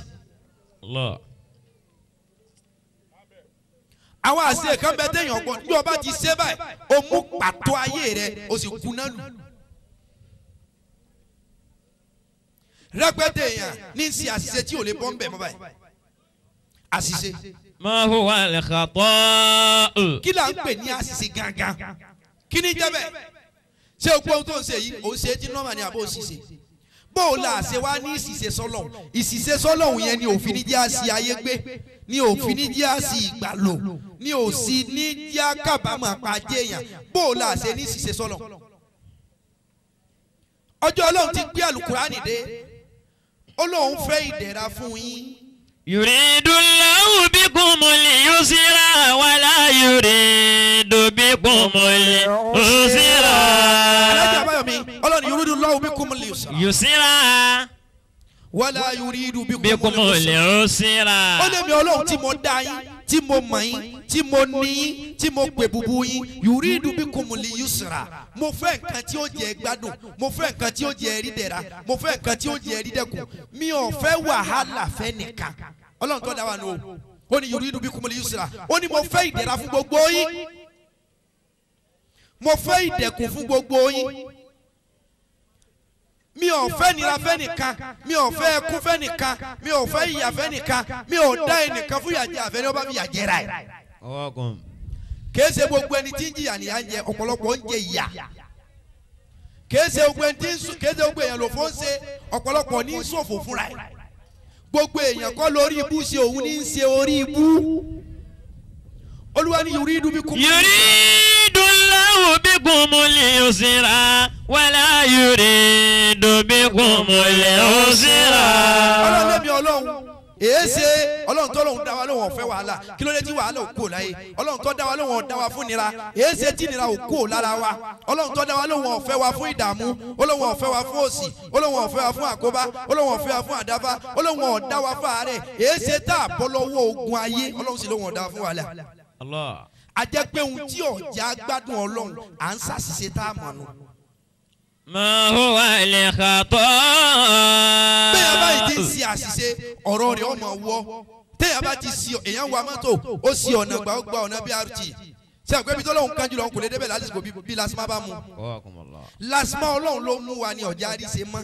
Àwọn àṣìṣe kan bẹ téèyàn gbọ́ bí o bá ti ṣe báyìí o mú pàtó ayé rẹ o sì kú náà lù. Rẹpẹtẹ èèyàn ní ṣe àṣìṣe tí ò lè bọ́ ń bẹ̀ mọ́ báyìí. Àṣìṣe. Ma huwa al-khata'u. Kí là ń pè ní àṣìṣe gangan? Kí ni jẹ́ bẹ́ẹ̀? Ṣé o gbọ́ ohun tó ń ṣe yìí? Ò ń ṣe é tí nọ́ọ̀mà ni àbó òṣìṣe. Bó o là ṣe wá ní ìṣìṣe sọ́lọ́hún? Ìṣìṣe sọ́lọ́hún yẹn ni òfin ní jẹ́ àṣì ayé gbé, ni òfin ní jẹ́ àṣì ìgbà lò, ni òsì ní jẹ́ àkàbàmọ̀ àpàjẹ́ èèyàn. Bó o là ṣe ní ìṣìṣe sọ́lọ́hún? Ọjọ́ Ọlọ́run ti gbé Àlùkùránì dé. Ó lóun fẹ́ ìdẹ̀ra fún yín. Yuridullahu bikumul yusra wala yuridu bikumul usra. Alájà Àbáyọ̀mí, Ọlọ́run yuridullahu bikumul yusra. Yusra. Wala yuridu bikumul usra. Ó lé mi Ọlọ́run tí mo dá yín, tí mo mọ̀ yín, tí mo ní yín, tí mo pè bùbù yín, yuridu bikumul yusra. Mo fẹ́ nǹkan tí ó jẹ́ gbádùn, mo fẹ́ nǹkan tí ó jẹ́ rí dẹ̀ra, mo fẹ́ nǹkan tí ó jẹ́ rí dẹ̀kun. Mi ò fẹ́ wàhálà fẹ́ nìkan. Ọlọ́run tó dá wa nù o. Ó ní yuridu bikumul yusra. Ó ní mo fẹ́ ìdẹ̀ra fún gbogbo yín. Mo fẹ́ ìdẹ̀kùn fún gbogbo yín. Mi ò fẹ́ nira fẹ́ nìkan, mi ò fẹ́ ẹkún fẹ́ nìkan, mi ò fẹ́ ìyà fẹ́ nìkan, mi ò dá ẹnìkan fún ìyàjẹ́ àfẹ́ ní ó bá fi ìyà jẹra ẹ̀. Kìí ṣe gbogbo ẹni tí ń jìyà nìyà ń jẹ, ọ̀pọ̀lọpọ̀ ń jẹ ìyà. Kìí ṣe gbogbo ẹni tí ń sùn, kìí ṣe gbogbo èèyàn ló fọ́ ń ṣe, ọ̀pọ̀lọpọ̀ ní ń ṣòfò fúnra ẹ̀. Gbogbo èèyàn kọ́ lórí ibú ṣe òun ní ń ṣe orí ibú. Olúwa ní yuridu bikum. Yuridullahu bikumul yusra wala yuridu bikumul usra. Ọlọ́run lẹ́mi Ọlọ́run èéṣe Ọlọ́run tó lóun dá wa lóun ọ̀fẹ́ wàhálà kí ló dé tí wàhálà ò kúrò láyé. Ọlọ́run tó dá wa lóun ọ̀dá wa fún nira èéṣe tí nira ò kúrò lára wa. Ọlọ́run tó dá wa lóun ọ̀fẹ́ wa fún ìdààmú, Ọlọ́run ọ̀fẹ́ wa fún òṣì, Ọlọ́run ọ̀fẹ́ wa fún àkóbá, Ọlọ́run ọ̀fẹ́ wa fún àdáfá, Ọlọ́run ọ̀dá wa fún àárẹ̀ èéṣe tá a bọ́ lọ́wọ́ ogun ayé. Ọlọ́run sì lóun ọ̀dá wa fún wàhálà. A jẹ́ pé ohun tí ọ̀já gbádùn Ọlọ́run à ń ṣàṣìṣe tá a mọ̀ nù. Ma huwa al-khata. Bẹ́ẹ̀ báyìí ti ń ṣe àṣìṣe ọ̀rọ̀ rẹ̀ ọmọ wọ́. Téèyàn bá ti ṣe èèyàn wa mọ́tò ó ṣe ọ̀nà gbà ó gba ọ̀nà BRT. Ṣé àgbẹ̀ ibi tó lóun kánjú lọ́hùn kò lè débẹ̀ lásìkò bí lásìmá bá mu. Lásìmá Ọlọ́run ló mú wa ní ọ̀já àríṣe mọ́.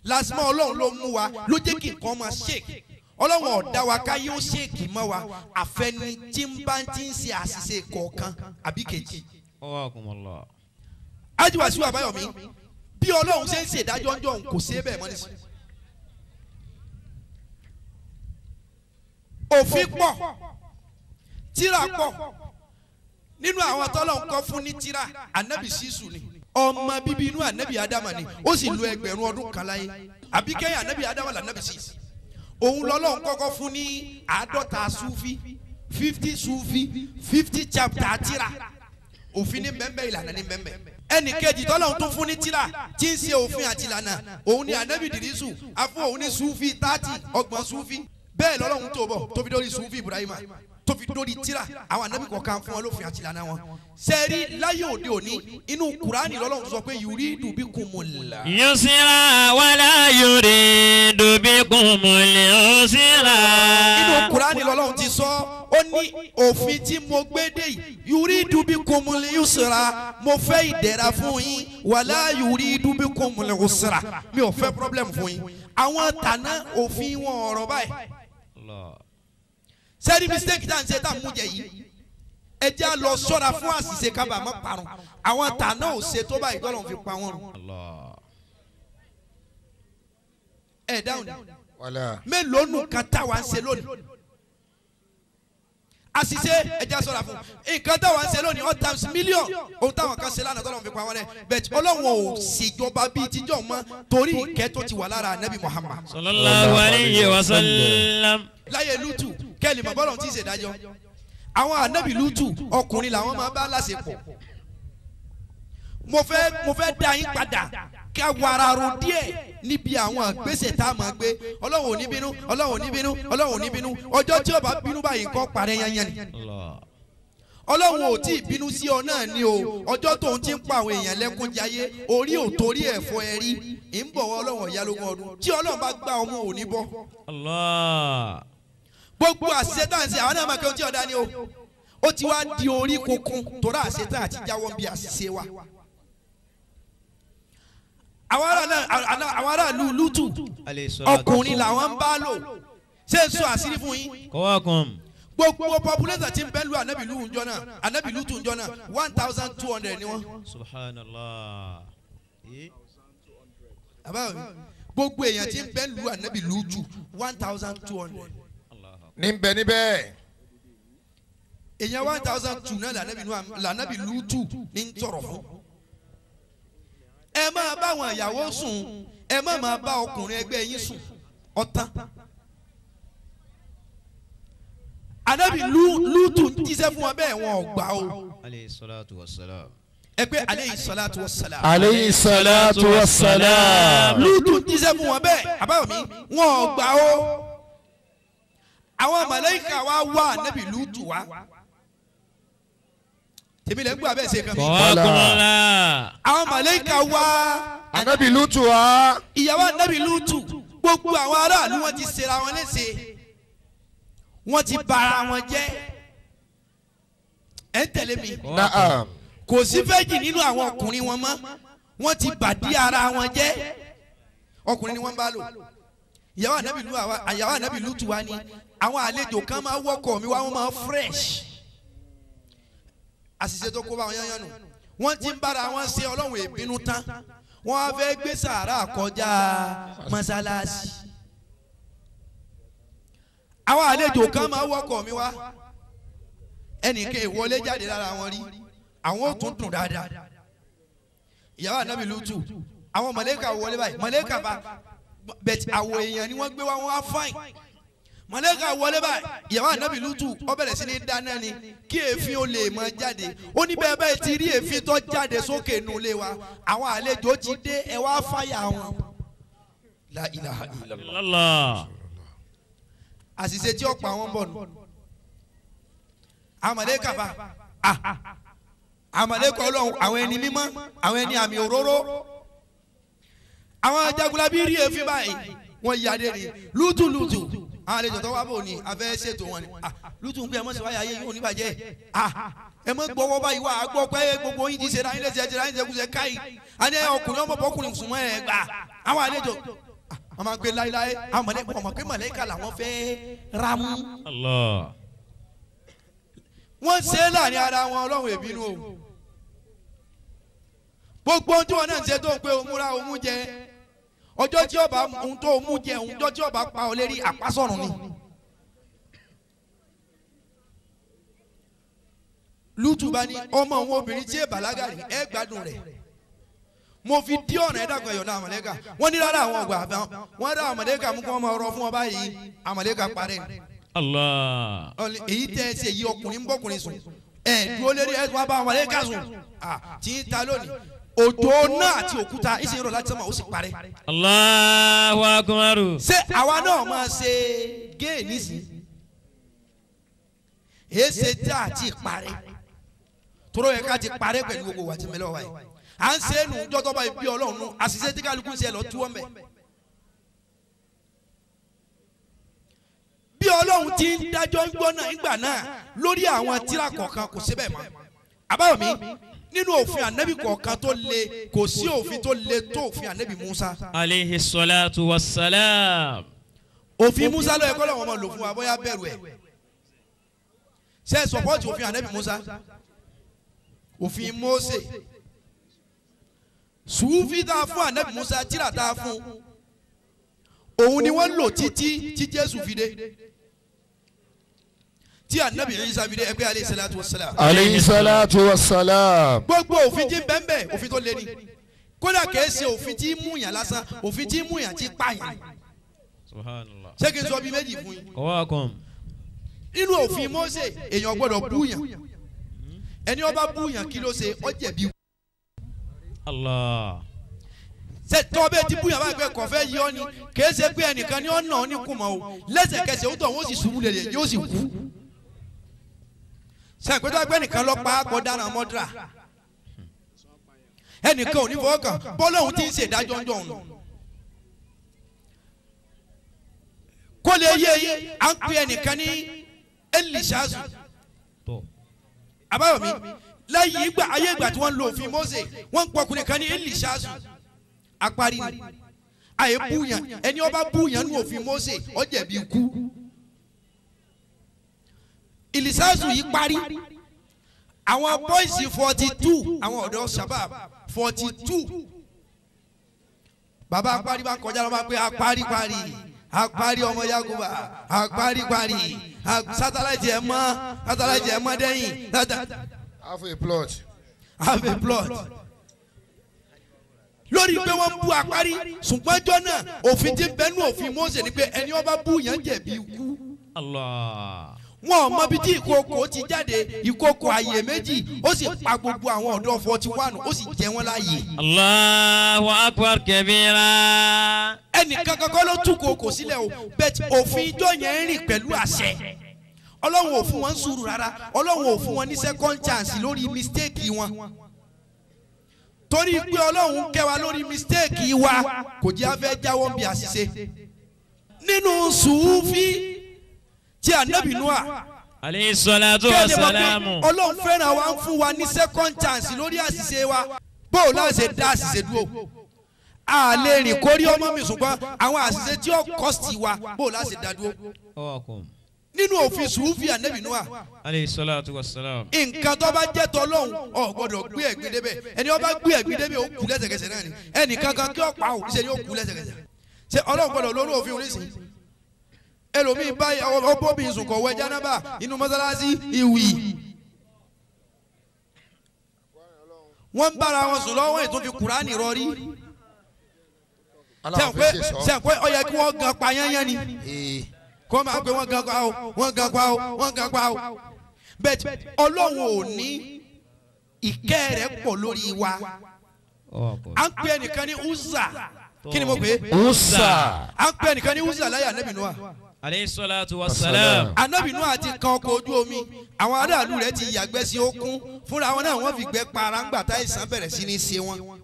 Lásìmá Ọlọ́run ló mú wa ló jẹ́ kí nǹkan máa ṣèkì. Ọlọ́run ọ̀dá wa ká yóò ṣèkì mọ́ wa àfẹni tí ń bá ti ń ṣe àṣìṣe kọ̀ọ̀kan àbí kejì. Ájí Wàsíù Àbáyọ̀mí bí Ọlọ́run ṣe ń ṣèdájọ́ ńjọ́ òun kò ṣe é bẹ́ẹ̀ mọ́ nísìnyí. Òfin pọ̀, tírà pọ̀, nínú àwọn tọ́lọ́run kọ́ fún ní tírà ànábì Ṣísù ni ọmọ bíbí inú ànábì Ádámà ni ó sì lo 1000 ọdún kan láyé àbí kẹ́yìn ànábì Ádámà lànábì Ṣísù. Òun lọ́lọ́run kọ́kọ́ fún ní 50 súfí 50 súfí 50 chapter tírà òfin ní bẹ́ẹ̀ ìlànà ní bẹ́ẹ̀. Ẹnì kejì tọ́lọ́run tún fún ní tírà tí ń ṣe òfin àti ìlànà òun ni ànábì Dìrísù afún òun ní súfì 30 ọgbọ̀n súfì bẹ́ẹ̀ lọ́lọ́run tó bọ̀ tó fi dórí súfì Ibrahima tó fi dórí tírà àwọn ànábì kọ̀ọ̀kan fún wọn lófin àti ìlànà wọn. Sẹ́ẹ̀rí láyé òde òní inú Kùránì lọ́lọ́run sọ pé yuridu bikumul yusra wala yuridu bikumul usra. Inú Kùránì lọ́lọ́run ti sọ ó ní òfin tí mo gbé dé yìí yuridu bikumul yusra mo fẹ́ ìdẹ̀ra fún yín wala yuridu bikumul usra mi ò fẹ́ problem fún yín. Àwọn tàná òfin wọn ọ̀rọ̀ báyìí. Sẹ́ẹ̀rí mistake tá à ń ṣe tá à ń mú jẹ yìí ẹ jẹ́ à lọ ṣọ́ra fún àṣìṣe kábàámọ̀ parun àwọn tàná ò ṣe tó báyìí tọ́lọ́run fi pa wọ́n run. Ẹ dáhùn ní mélòó nù kan táwa ń ṣe lónìí àṣìṣe ẹ jẹ́ à ṣọ́ra fún nǹkan táwa ń ṣe lónìí all times million ohun táwọn kan ṣe lánàá tọ́lọ́run fi pa wọ́n rẹ́ bẹ́ẹ̀ Ọlọ́run ò ṣèjọba bíi tíjọ́ mọ́ torí ìkẹ́ tó ti wà lára Ànábì Muhammad. Sallallahu alayhi wa sallam. Láyé Lútù kẹ́lì mọ̀ bọ́lọ̀ tí ń ṣèdájọ́ àwọn ànábì Lútù ọkùnrin làwọn máa bá láṣepọ̀. Mo fẹ́ dá yín padà ká wàrà ro díẹ̀ níbi àwọn àgbésẹ̀ tá a máa gbé. Ọlọ́run ò ní bínú, Ọlọ́run ò ní bínú, Ọlọ́run ò ní bínú. Ọjọ́ tí ó bá bínú báyìí nǹkan parẹ́ yányán ni. Ọlọ́run ò tí ì bínú sí ọ náà ni o. Ọjọ́ tóun ti ń pa àwọn èèyàn lẹ́kún jayé orí ò torí ẹ̀fọ́ ẹ rí ń bọ̀ wọ́ Ọlọ́run ọ̀yá lógún ọdún tí Ọlọ́run bá gbá ọmọ ò ní bọ́. Gbogbo àṣìṣe tá à ń ṣe àwọn náà máa kẹ́ ohun tí ọ̀dá ni o. Ó ti wá di orí kunkun torí àṣìṣe tá àti jáwọ́ bí àṣìṣe wa. Àwọn aráàlú Lútù ọkùnrin làwọn ń bá lò ṣé ń sọ àṣírí fún yín. Gbogbo population ti ń bẹ́ lu ànábì Lútù njọ́ náà ànábì Lútù njọ́ náà 1200 ni wọ́n. Subhanallah. Gbogbo èèyàn ti ń bẹ́ lu ànábì Lútù 1200. Níbẹ̀ níbẹ̀. Èèyàn 1002 náà lànàbì Lútù ní ń tọrọ fún. Ẹ máa bá àwọn ìyàwó sùn, ẹ má máa bá ọkùnrin ẹgbẹ́ yín sùn. Ọ̀tán. Ànábì Lútù ń jíṣẹ́ fún wọn bẹ́ẹ̀ wọn ò gbà o. Alayhi salatu wassalam. Ẹ pé aleyhi salatu wassalam. Aleyhi salatu wassalam. Lútù ń jíṣẹ́ fún wọn bẹ́ẹ̀ àbáwọ̀mí wọn ò gbà o. Àwọn màláíkà wa wá Ànábì Lútù wá. Tèmi lẹ́ ń gbọ́ abẹ́ ṣe kan mi. Àwọn màláíkà wá Ànábì Lútù wá. Ìyàwó Ànábì Lútù gbogbo àwọn aráàlú wọn ti ṣera wọn léṣe. Wọ́n ti bara wọn jẹ́. Ẹ ń tẹ̀lé mi. Naam. Kò sí fẹ́jì nínú àwọn ọkùnrin wọn mọ́. Wọ́n ti bàdí ara wọn jẹ́. Ọkùnrin ni wọ́n bá lò. Ìyàwó Ànábì Lútù wa ni àwọn àlejò kan máa wọ́kọ̀ mi wá, wọ́n máa fresh. Àṣìṣe tó kó bá wọn yányán nù. Wọ́n ti ń bára wọn ṣe Ọlọ́run ìbínú tán. Wọ́n á fẹ́ gbé sàárà kọjá mọ́sálásí. Àwọn àlejò kan máa wọ́kọ̀ mi wá. Ẹnìkan ìwọlé jáde lára wọn rí. Àwọn ò tún dùn dáadáa. Ìyàwó Ànábì Lútù, àwọn mọ̀lẹ́kà wọlé báyìí. Mọ̀lẹ́kà bá bẹ̀tì àwọ̀ èèyàn ni wọ́n gbé wá, wọ́n á fáìn. Mọ̀lẹ́kà wọlé báyìí. Ìyàwó Ànábì Lútù ó bẹ̀rẹ̀ sí ní dáná ni kí èéfín ó lè máa jáde. Ó ní bẹ́ẹ̀ bẹ́ẹ̀ ti rí èéfín tó jáde sókè nulẹ̀ wa. Àwọn àlejò ti dé, ẹ wá fáyà wọn. La ilaha illallah. Àṣìṣe tí ó pa wọn bọ̀ nù. Àwọn mọ̀lẹ́kà bá àwọn mọ̀lẹ́kà Ọlọ́run, àwọn ẹni mímọ́, àwọn ẹni àmì òróró. Àwọn jagunlabi rí èéfín báyìí, wọ́n yáde ni. Lútù Lútù àwọn àlejò tó wá bò ní afẹ́ ṣètò wọn ni. Lútù ń pè ẹ mọ̀ sí wáyà ayé yóò ní bàjẹ́. Ẹ mọ̀ gbọ́wọ́ báyìí wá, a gbọ́ pé gbogbo yín ti ṣe ráyìn lẹ́sẹ̀ ṣe ráyìn ṣekúṣe káyì. Àní ọkùnrin ọmọ bọ́kùnrin sùn mọ́ ẹ gbà. Àwọn àlejò wọ́n máa ń pè láéláé, àwọn mọ̀lẹ́kà ọmọ pé mọ̀lẹ́kà làwọn fẹ́ ramú. Wọ́n ṣe é láàrin ara wọn, Ọlọ́run ìbínú o. Gbogbo ohun tí wọn náà ń ṣe tó ń pé òun ra òun jẹ, ọjọ́ tí ọba ohun tó mú jẹ, ohun tó tí ọba pa ọ lérí àpásọ̀rùn ni. Lútù bá ní ọmọ òun obìnrin tí èbàlágà rí, ẹ gbádùn rẹ̀. Mo fi dí ọ̀nà ẹ̀dá kan ẹ̀yọ̀dá àmọ̀lẹ́kà. Wọ́n ní rárá àwọn ọgbà àbá wọ́n dá àmọ̀lẹ́kà mú kí wọ́n máa rọ fún wọn báyìí, àmọ̀lẹ́kà parẹ́. Allah. Èyí tẹ́ ẹ ṣe yí ọkùnrin ń bọ́kùnrin sùn. Ẹ dúró lérí ẹ wá bá àmọ̀lẹ́kà sùn. Tí ń ta lónìí. Òjò náà àti òkúta ìsìn rọ̀ láti sánmà ó sì parẹ́. Allahu akbar. Ṣé àwa náà máa ṣe géè nísìn? Èsè tí a ti parẹ́. Tóró yẹ ká ti parẹ́ pẹ̀lú gbogbo wa ti mẹ́lẹ̀ wáyé. À ń ṣe é nù jọ́tọ́ báyìí bí Ọlọ́run nù àṣìṣe tí kálukú ń ṣe lọ tú ọmọ ẹ̀. Bí Ọlọ́run ti ń dájọ́ ń gbọ́ náà ńgbà náà lórí àwọn tírà kọ̀ọ̀kan kò síbẹ̀ mọ́. Àbáwọ̀mí nínú òfin ànábì kọ̀ọ̀kan tó le kò sí òfin tó le tó òfin ànábì Musa. Aleyhi salatu wa salam. Òfin Musa ló yẹ kọ́ lọ́wọ́ ọmọ lò fún wa bóyá bẹ̀rù ẹ̀. Ṣé ẹ sọpọ́ọ̀tì òfin ànábì Musa? Òfin Mósè. Sùúfì tá a fún ànábì Musa tírà tá a fún. Òun ni wọ́n lò títí tí Jésù fi dé. Tí ànábì Ìsá fi dé ẹgbẹ́ aleyhi salatu wa salam. Aleyhi salatu wa salam. Gbogbo òfin tí bẹ́ẹ̀nbẹ́ẹ̀ òfin tó lé ní. Kódà kìí ṣe òfin tí mú yàn lásán, òfin tí mú yàn tí pààyàn. Subhanallah. Ṣé kí n sọ bí méjì fún yín? Kọ́wákùn. Nínú òfin Mósè, èèyàn gbọ́dọ̀ búyàn. Ẹni ó bá búyàn kí ló ṣe? Ó jẹ̀bi. Allah. Ṣé tọ́ bẹ́ẹ̀ ti búyàn báyìí pé kọ̀fẹ́ yọ ni? Kìí ṣe pé ẹnìkan ni ó nà ọ́ ní kùmọ̀ o. Lẹ́sẹ̀kẹsẹ̀ ó tọ̀ wọ́n sì ṣubú lélẹ̀ yóò sì kú. Ṣé àpẹẹrẹ pé ẹnìkan lọ pa á dáná mọ́dúrà? Ẹnìkan ò ní fọwọ́ kàn bọ́lọ́hún ti ń ṣèdájọ́ ń jọ̀hún. Kó lè yé yín, à ń pè ẹnìkan ní Elishazu. Àbáyọ̀mí lẹ́yìn ìgbà ayé ìgbà tí wọ́n ń lo òfin Mósè, wọ́n ń pọkùnrin kan ní Elishazu. Apárí ni àyè búyàn, ẹni ó bá búyàn nínú òfin Mósè, ó jẹ̀bi ikú. Elishazu yìí parí. Àwọn bọ́ìsì 42, àwọn ọ̀dọ́ Shabab 42. Bàbá apárí bá ń kọjá lọ bá pé apárí parí, apárí ọmọ Yakuba, apárí parí, sátáláìtì ẹ̀ mọ́, sátáláìtì ẹ̀ mọ́ dẹ́yìn. Half a plot. Half a plot. Lórí pé wọ́n bú apárí ṣùgbọ́n jọ́ náà òfin ti bẹ́nu òfin Mósè ni pé ẹni ó bá bú yẹn jẹ̀bi ikú. Allah. Wọn ò mọ bí tí ìkookò ti jáde, ìkookò àyè méjì, ó sì pa gbogbo àwọn ọ̀dọ́ 41, ó sì jẹ wọ́n láàyè. Allahu akbar kabira. Ẹnìkan kankan ló tú kookò sílẹ̀ o, bẹ́ẹ̀ òfin ijó yẹn ń rìn pẹ̀lú àṣẹ. Ọlọ́run ò fún wọn sùúrù rárá, Ọlọ́run ò fún wọn ní second chance lórí mistake wọn. Torí pé Ọlọ́run kẹ́ wa lórí mistake wa, kò jẹ́ afẹ́ jáwọ́ bí àṣìṣe. Nínú sùúfì tí Ànábì Nóà alayhi salatu wa salamu, Ọlọ́run fẹ́ràn wa ń fún wa ní second chance lórí àṣìṣe wa. Bóò láti ṣe dá àṣìṣe dúró, a lè rìn kórí ọmọ mi ṣùgbọ́n àwọn àṣìṣe tí ó kọ́sì wa bóò láti ṣe dá dúró. Nínú òfin sùúfì Ànábì Nóà alayhi salatu wa salam, nǹkan tó bá jẹ́ tọ́lọ́hún ò gbọ́dọ̀ gbé ẹ̀gbin débẹ̀. Ẹni ó bá gbé ẹ̀gbin débẹ̀ ó kú lẹ́sẹ̀kẹsẹ̀ náà ni. Ẹnì kankan kí ó pa òun ṣe ni ó kú lẹ́sẹ̀kẹsẹ̀. Ṣé Ọlọ́run gbọ́dọ̀ lórí òfin oníṣìí? Ẹlòmíì bá ọbọ̀bì sùnkọ̀ wẹ jánábà inú mọ́sálásí ìwì. Wọ́n ń bára wọn sùn lọ́wọ́ ètò fi Kùránì rọrí. Ṣé pé ó yẹ kí wọ́n gan pa yányán ni? Kó máa pé wọ́n gan pa o, wọ́n gan pa o, wọ́n gan pa o. Bẹ́ẹ̀ Ọlọ́run ò ní ìkẹ́ rẹ̀ pọ̀ lórí wa. À ń pè ẹnìkan ní Uzza. Kí ni mo pè é? Uzza. À ń pè ẹnìkan ní Uzza láyé Ànábì Nóà alayhi salatu wa salam. Ànábì Nóà ti kan ọkọ̀ ojú omi, àwọn aráàlú rẹ̀ ti yàgbẹ́ sí okun fúnra wọn náà wọ́n fi gbẹ́ para ńgbà tá ìsàn bẹ̀rẹ̀ sí ní ṣe wọn.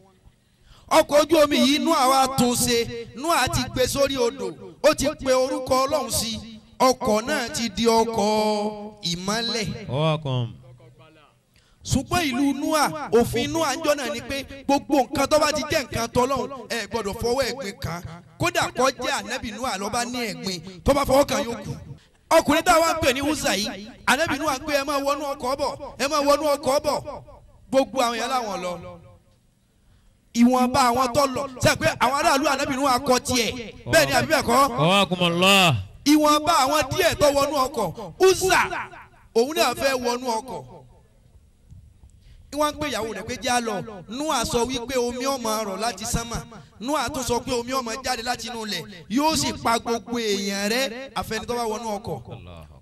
Ọkọ̀ ojú omi yìí Nóà wá tún ṣe, Nóà ti gbé sórí odò, ó ti pe orúkọ Ọlọ́run sí, ọkọ̀ náà ti di ọkọ̀ ìmọ́lẹ̀. Ṣùgbọ́n ìlú Nóà, òfin Nóà ń jọ́ náà ni pé gbogbo nǹkan tó bá ti jẹ́ nǹkan tọ́lọ́run ẹ gbọ́dọ̀ fọwọ́ ẹ̀gbin kan, kódà kó jẹ́ Ànábì Nóà ló bá ní ẹ̀gbin tó bá fọwọ́ kan yóò kú. Ọkùnrin táwa ń pè ní Uzza yìí, Ànábì Nóà pé ẹ máa wọnú ọkọ̀ bọ̀, ẹ máa wọnú ọkọ̀ bọ̀, gbogbo àwọn yẹn láwọn lọ. Ìwọ̀nba àwọn tó lọ ṣe pé àwọn aráàlú Ànábì Nóà kọ tiẹ̀ bẹ́ẹ̀ ni àbí bẹ́ẹ̀ kọ́. Ìwọ̀nba àwọn díẹ̀ tó wọnú ọkọ̀, Uzza òun náà fẹ́ wọnú ọkọ̀. Wọ́n ń pè ìyàwó rẹ̀ pé já lọ. Nóà sọ wípé omi ó máa rọ̀ láti sánmà, Nóà tún sọ pé omi ó máa jáde láti inú ilẹ̀, yóò sì pa gbogbo èèyàn rẹ̀ àfẹni tó bá wọnú ọkọ̀.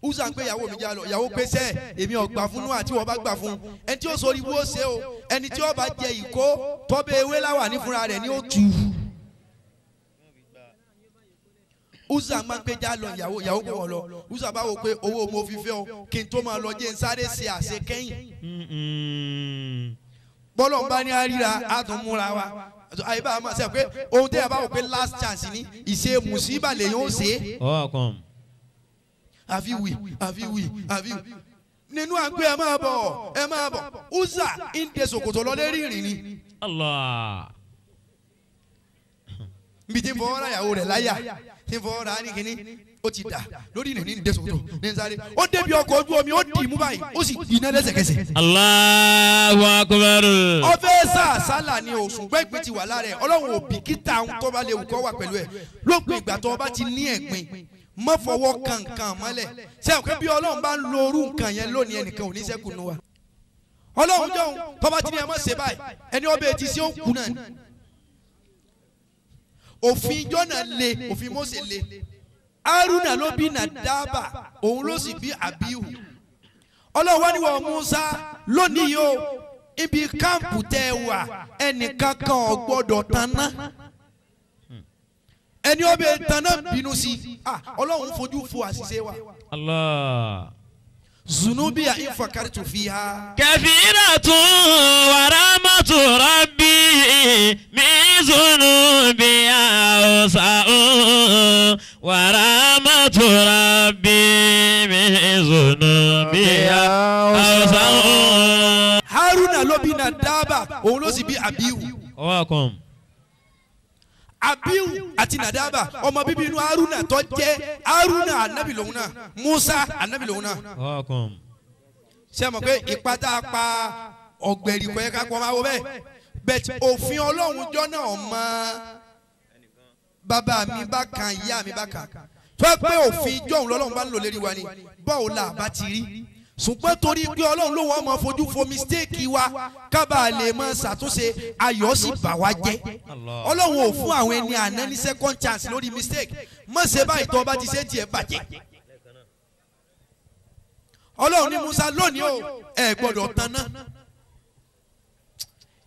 Uzza ń pè ìyàwó mi já lọ, ìyàwó pé sẹ́ èmi ò gbà fún Nóà tí wọ́n bá gbà fún. Ẹni tí ó sọ ibú ó ṣe o, ẹni tí ó bá jẹ ìkó tọ́bẹ̀ ewé láwà ní fúnra rẹ̀ ni ó tù. Uzza máa ń pè já lọ, ìyàwó ìyàwó kò wọ́n lọ. Uzza bá wò pé owó mo fi fẹ́ ọ kí n tó máa lọ jẹ́ n sáré ṣe àṣekẹ́yìn. Bọ́lọ̀ ń bá ní àríra á tún múra wa. Àyè bá a máa ṣe pé ohun tẹ́yà bá wò pé last chance ni ìṣe mùsíbà lèyàn ó ṣe. Àfi wì àfi wì àfi wì. Nínú àgbẹ̀ ẹ máa bọ̀ ẹ máa bọ̀. Uzza ń de ṣòkòtò lọ lérí ìrìn ni. Allah. Nbi tí ń fọwọ́ ra ìyàwó rẹ̀ láyà, tí ń fọwọ́ ra ní kínní, ó ti dà lórí ìrìn ní ìdẹ́sọ̀tò ní sáré. Ó débi ọkọ̀ ojú omi, ó dì í mú báyìí, ó sì gbiná lẹ́sẹ̀kẹsẹ̀. Allahu akbar. Ọfẹ́ sàásálà ni òsùn gbẹ́gbẹ́ ti wà lára ẹ̀. Ọlọ́run ò bìkítà ohun tó bá léwu kó wà pẹ̀lú ẹ̀. Lópin ìgbà tó bá ti ní ẹ̀gbin, má fọwọ́ kan nǹkan mọ́lẹ̀. Ṣé o pé bí Ọlọ́run bá ń lo orú nǹkan yẹn lónìí ẹnìkan ò ní sẹ́kù nu wa. Ọlọ́run jọ̀hún tó bá ti ní ẹ má ṣe báyìí, ẹni ọbẹ̀ ti ṣe ó kú náà. Òfin jọ́nà le, òfin Mósè le. Haruna ló bí Nàdábà, òun ló sì bí Abihu. Ọlọ́run wá ní wọ Musa lónìí o, ibi káàmpù tẹ́ ẹ wà ẹnìkan kan ò gbọ́dọ̀ tanná. Ẹni ó bẹ tanná bínú sí i, Ọlọ́run fojú fo àṣìṣe wa. Allah. Zunubi a infakaritu fiha. Kafiratun wa rahmatu rabbi min zunubi awsa'u wa rahmatu rabbi min zunubi awsa'u. Haruna ló bí Nadaba, òun ló sì bí Abihu. Welcome. Abihu àti Nadaba ọmọ bíbí inú Haruna tó jẹ́ Haruna anabi lòun náà, Musa anabi lòun náà. Welcome. Ṣé ẹ mọ̀ pé ìpátá pa ọ̀gbẹ̀rì kò yẹ ká pọ̀ máa wọ bẹ́ẹ̀? Bẹ́ẹ̀ òfin Ọlọ́run jọ́ náà mọ́ bàbá mi bá kan ìyá mi bá kan. Tó yẹ pé òfin jọ̀hún lọ́lọ́run bá ń lò lérí wa ni bọ́ọ̀ la bá ti rí. Ṣùgbọ́n torí pé Ọlọ́run ló wọ́n máa fojú fo mistake wa kábàá lè máa ṣàtúnṣe ayọ̀ sì bà wá jẹ́. Ọlọ́run ò fún àwọn ẹni àná ní second chance lórí mistake. Má ṣe báyìí tó o bá ti ṣe tiẹ̀ bàjẹ́. Ọlọ́run ní Musa lónìí o ẹ gbọ́dọ̀ tanná.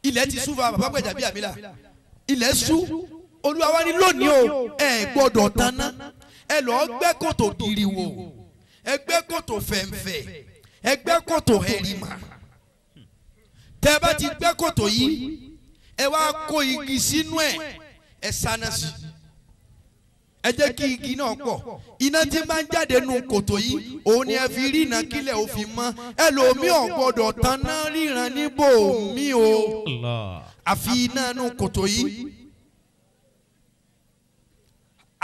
Ilẹ̀ ti sú fa bàbá gbẹ̀jà bí àmìlà. Ilẹ̀ sú Olúwa wa ní lónìí o ẹ gbọ́dọ̀ tanná. Ẹ lọ́ọ́ gbẹ́ kòtò gíriwò, ẹ gbẹ́ kòtò fẹ̀ǹfẹ̀, ẹ gbẹ́ kòtò ẹ̀rìmà. Tẹ́ bá ti gbẹ́ kòtò yìí ẹ wá kó igi sínú ẹ̀, ẹ sáná sí ẹ jẹ́ kí igi náà pọ̀. Iná tí máa ń jáde nù kòtò yìí òun ni ẹ fi rí iná kílẹ̀ ó fi mọ́. Ẹlòmíì ò gbọ́dọ̀ tanná ríran níbò mí o àfi iná nù kòtò yìí.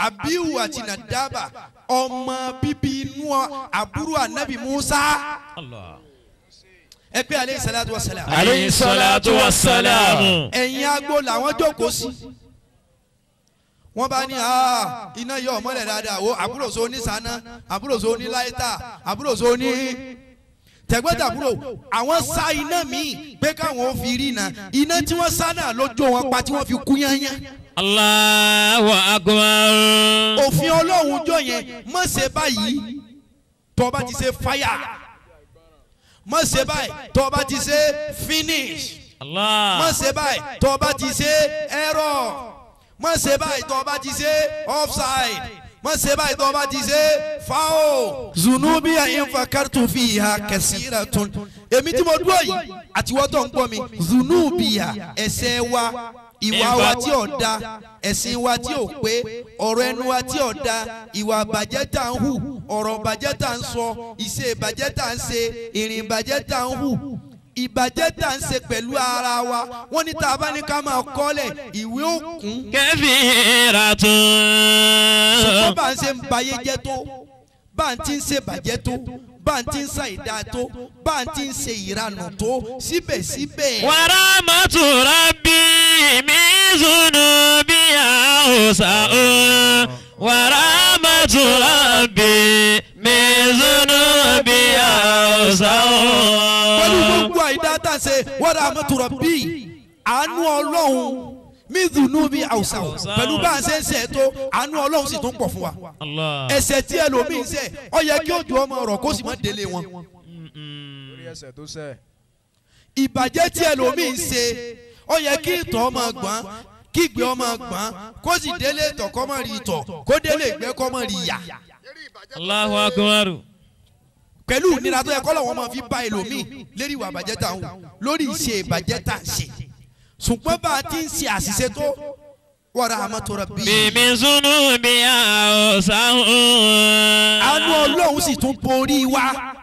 Abihu àti Nadaba ọmọ bíbí inú àbúrò anabi Musa ẹ pé aleyhi salatu wa salam. Aleyhi salatu wa salam. Ẹ̀yin agbo làwọn jókòó sí. Wọ́n bá ní iná yọ ọmọlẹ̀ dáadáa wo àbúrò so ní sáná àbúrò so ní láìta àbúrò so ní tẹ̀gbọ́ntàbúrò. Àwọn sá iná míì pé káwọn ò fi rí iná iná tí wọ́n sá náà ló jó wọn pa tí wọ́n fi kú yányán. Allahu akbar. Òfin Ọlọ́run jọ yẹn má ṣe báyìí tó bá ti ṣe fire, má ṣe báyìí tó bá ti ṣe finish, má ṣe báyìí tó bá ti ṣe error, má ṣe báyìí tó bá ti ṣe offside, má ṣe báyìí tó bá ti ṣe foul. Zunubi infakartu fiha kasiratun. Èmi tí mo dúró yìí àti wọ́n tó ń gbọ́ mi, zunubiya ẹ̀ṣẹ̀ wa, ìwà wa tí ò da, ẹ̀sìn wa tí ò pé, ọ̀rọ̀ ẹnu wa tí ò da, ìwà bàjẹ́ tá ń hù, ọ̀rọ̀ bàjẹ́ tá ń sọ, ìṣe bàjẹ́ tá ń ṣe, ìrìn bàjẹ́ tá ń hù, ìbàjẹ́ tá ń ṣe pẹ̀lú ara wa. Wọ́n ní tá a bá ní ká máa kọ́lẹ̀ ìwé òkun. Kẹfìrà tún. Ṣùgbọ́n bá ń ṣe ń bayé jẹ́ tó, bá ń ti ń ṣe bàjẹ́ tó, bá ń ti ń ṣe àìdáa tó, bá ń ti ń ṣe ìranù tó, síbẹ̀síbẹ̀. Wàrà mọ́tòrà bí mi zùnú bí àwòsàn ó. Wàrà mọ́tòrà bí mi zùnú bí àwòsàn ó. Pẹ̀lú gbogbo àìdáa tá a ṣe, wàrà mọ́tòrà bí àánú Ọlọ́run mi zùnú bí àwòsàn ó. Pẹ̀lú bá a ṣe ń ṣe tó, àánú Ọlọ́run sì tún pọ̀ fún wa. Ẹ̀ṣẹ̀ tí ẹlòmíín ṣẹ̀, ó yẹ kí òjò ọmọ ọ̀rọ̀ kó sì má délé wọn. Ìbàjẹ́ tí ẹlòmíín ṣe, ó yẹ kí ìtọ̀ ọmọ gbọ́n, kí ìgbẹ́ ọmọ gbọ́n, kó sì délé ìtọ̀ kó má rí ìtọ̀, kó délé ìgbẹ́ kó má rí ìyà. Allahu akbar. Pẹ̀lú ìnira tó yẹ kọ́ lọ́wọ́ máa fi bá ẹlòmíín lérí ìwà ìbàjẹ́ tá ń hù, lórí ìṣe ìbàjẹ́ tá ń ṣe. Ṣùgbọ́n bá a ti ń ṣe àṣìṣe tó, wa rahmatu rabbi. Bíbí sunu bí àwòsàn. Àánú Ọlọ́run sì tún borí wa.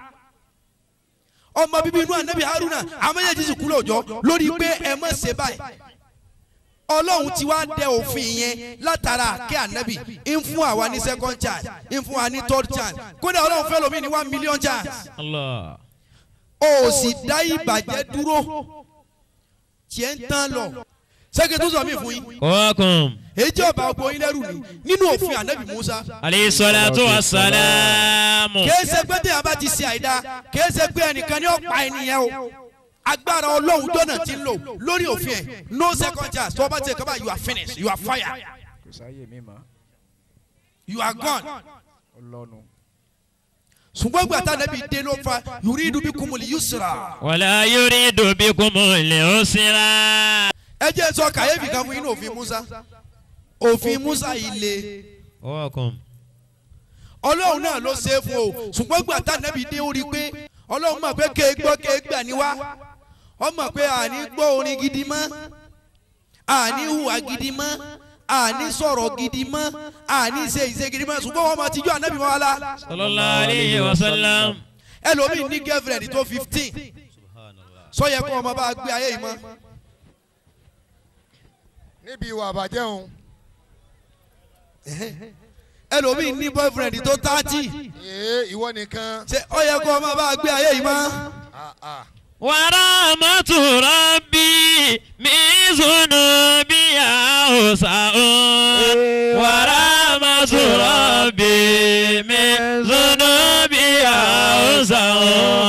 Ọmọ bíbí inú Ànábì Haruna, àwọn méjèèjì sì kú lóòjọ́ lórí pé ẹ má ṣe báyìí. Ọlọ́run ti wá dẹ òfin yẹn látara àkẹ́ Ànábì, ń fún àwa ní second chance, ń fún wa ní third chance. Kódà Ọlọ́run fẹ́ lómi ní 1 million chance. Allah. O sì dá ìbàjẹ́ dúró. Tiẹ̀ ń tán lọ. Sẹ́kẹ̀ tó sọ mí fún yín. Welcome. Èyí jẹ́ ọba ọgbọ́n yín lẹ́rù ni nínú òfin Ànábì Musa. Alayhi salatu wa salam. Kìí ṣe pé téèyàn bá ti ṣe àìda, kìí ṣe pé ẹnìkan ní ó pa ènìyàn o. Agbára Ọlọ́run jọ̀nà ti ń lò lórí òfin ẹ̀. No second chance. Tó o bá ti kọ́ bá you are finished, you are fired. You are gone. Ṣùgbọ́n gbàtà Ànábì dé ló fa yuridu bikumul yusra. Wala yuridu bikumul usra. Ẹ jẹ́ sọ kàyéfì kan fún inú òfin Musa. Òfin Musa yìí le. Ọlọ́run náà ló ṣe é fún o. Ṣùgbọ́n gbàtà Ànábì dé ó rí i pé Ọlọ́run mọ̀ pé kéé gbọ́ kéé gbà ní wá. Ó mọ̀ pé àní gbọ́ orin gidi mọ́, àní hùwà gidi mọ́, àní sọ̀rọ̀ gidi mọ́, àní ṣe ìṣe gidi mọ́. Ṣùgbọ́n wọ́n máa tijú Ànábì mọ́ wa la. Sallallahu alayhi wa sallam. Ẹlòmíì ní girlfriend tó 15. Sọ yẹ kó ọmọ bá gbé ayé yìí mọ́. Níbi ìwà àbàjẹ́ òun. Ẹlòmíì ní boyfriend tó 30. Ee ìwọ nìkan. Ṣé ó yẹ kó ọmọ bá gbé ayé yìí mọ́? Wa rahmatu rabbi min zunubi àwòsàn. Wa rahmatu rabbi min zunubi àwòsàn.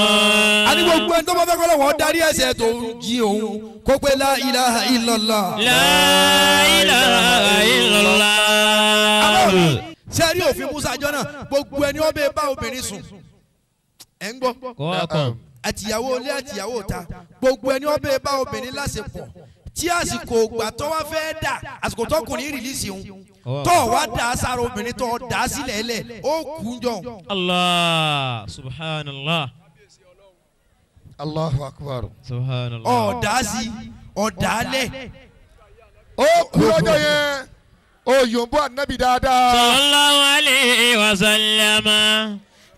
A ní gbogbo ẹni tó bá fẹ́ kọ́ lọ́wọ́ darí ẹ̀ṣẹ̀ tó ń jí òun kó pé la ilaha illallah. La ilaha illallah. Ṣé rí òfin Musa jọ náà gbogbo ẹni ó bẹ bá obìnrin sùn ẹ̀ ń gbọ́ àtìyàwó ilé àtìyàwó ta gbogbo ẹni ó bẹ bá obìnrin láṣepọ̀ tí àsìkò ògbà tó wá fẹ́ dà àsìkò tọkùnrin rìlíìsì òun tó wá dà á sára obìnrin tó dà á sílẹ̀ ẹlẹ̀ ó kú jọ. Allah subhanallah. Allahu akbar. Subhanallah. Ọ̀dà sí ọ̀dà lẹ̀. Ó kú lọ́jọ́ yẹn ó yòǹbó ànábì dáadáa. Sallallahu alayhi wa sallam.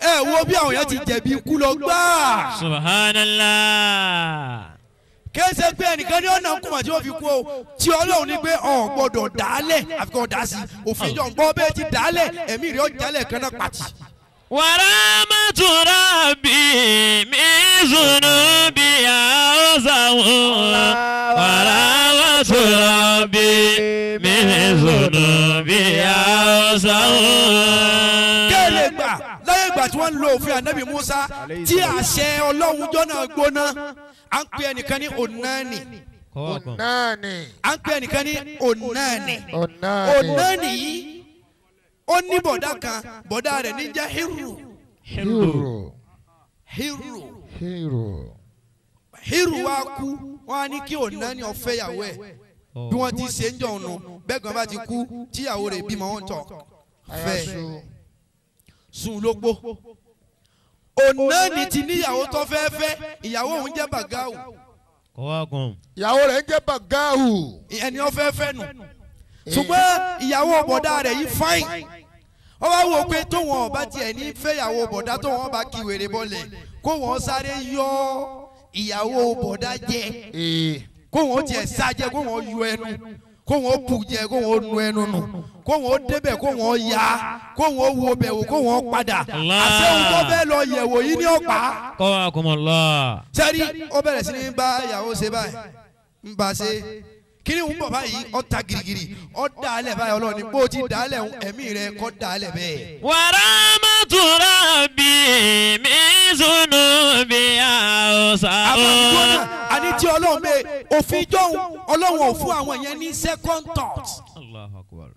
Ẹ wo bí àwọn yẹn ti jẹ̀bi ikú lọ gbáà. Subhanallah. Kẹ́sẹ̀ pé ẹnìkan ní ọ̀nà kùmà tí wọ́n fi kú o tí Ọlọ́run ní pé ọ̀ gbọ́dọ̀ dàálẹ̀ àfikún ọ̀dà sí òfin jọ̀ ń gbọ́ bẹ́ẹ̀ ti dàálẹ̀ ẹ̀mí rẹ̀ ọ̀jálẹ̀ kan náà pàtì. ورحمة ربي من ذنوبي أوسع ورحمة ربي من ذنوبي أوسع. Kéèlè gbà láyé ìgbà tí wọ́n ń lo òfin ànábì Musa tí àṣẹ Ọlọ́run jọ́nà gbóná à ń pè ẹnìkan ní Onani. Onani. À ń pè ẹnìkan ní Onani. Onani yìí ó ní bọ̀dá kan bọ̀dá rẹ̀ ní jẹ́ Hiru. Hiru. Hiru. Hiru. Hiru wa kú wọ́n á ní kí Onani ó fẹ́ ìyàwó ẹ̀ bí wọ́n ti ṣe ń jọ̀ ọ̀nù bẹ́ẹ̀ gan bá ti kú tíyàwó rẹ̀ bímọ wọn tọ̀ fẹ́ sùn ló gbó. Onani ti níyàwó tó fẹ́ fẹ́ ìyàwó òun jẹ́ Bàgáwù. Ìyàwó rẹ̀ ń jẹ́ Bàgáwù. Ẹni ó fẹ́ fẹ́ nù ṣùgbọ́n ìyàwó bọ̀dá rẹ̀ yìí fáìn ó wá wò pé tóun ọba tiẹ̀ ní fẹ́yàwó bọ̀dá tóun ọba kí wèrè bọ́lẹ̀ kó wọ́n sáré yọ ìyàwó bọ̀dá jẹ kó wọ́n tiẹ̀ sá jẹ kó wọ́n yọ ẹnu kó wọ́n bù jẹ kó wọ́n nu ẹnu nù kó wọ́n débẹ̀ kó wọ́n ya kó wọ́n wo bẹ̀ wò kó wọ́n padà àṣehun tó fẹ́ lọ yẹ̀wò yìí ní ọ̀pá. Sẹ́rí ó bẹ̀rẹ̀ sí ní bá ìyàwó ṣe báyìí ń bá ṣe kini ń bọ̀ báyìí ó ta girigiri ó dàálẹ̀ báyìí Ọlọ́run ní bó ti dàálẹ̀ ẹ̀mí rẹ̀ kọ́ dàálẹ̀ bẹ́ẹ̀. Warahmatu rabbi min zunubi awsa. Àbájọ náà àní tí Ọlọ́run bẹ òfin jọ̀hún Ọlọ́run ò fún àwọn yẹn ní second thought. Allahu akbar.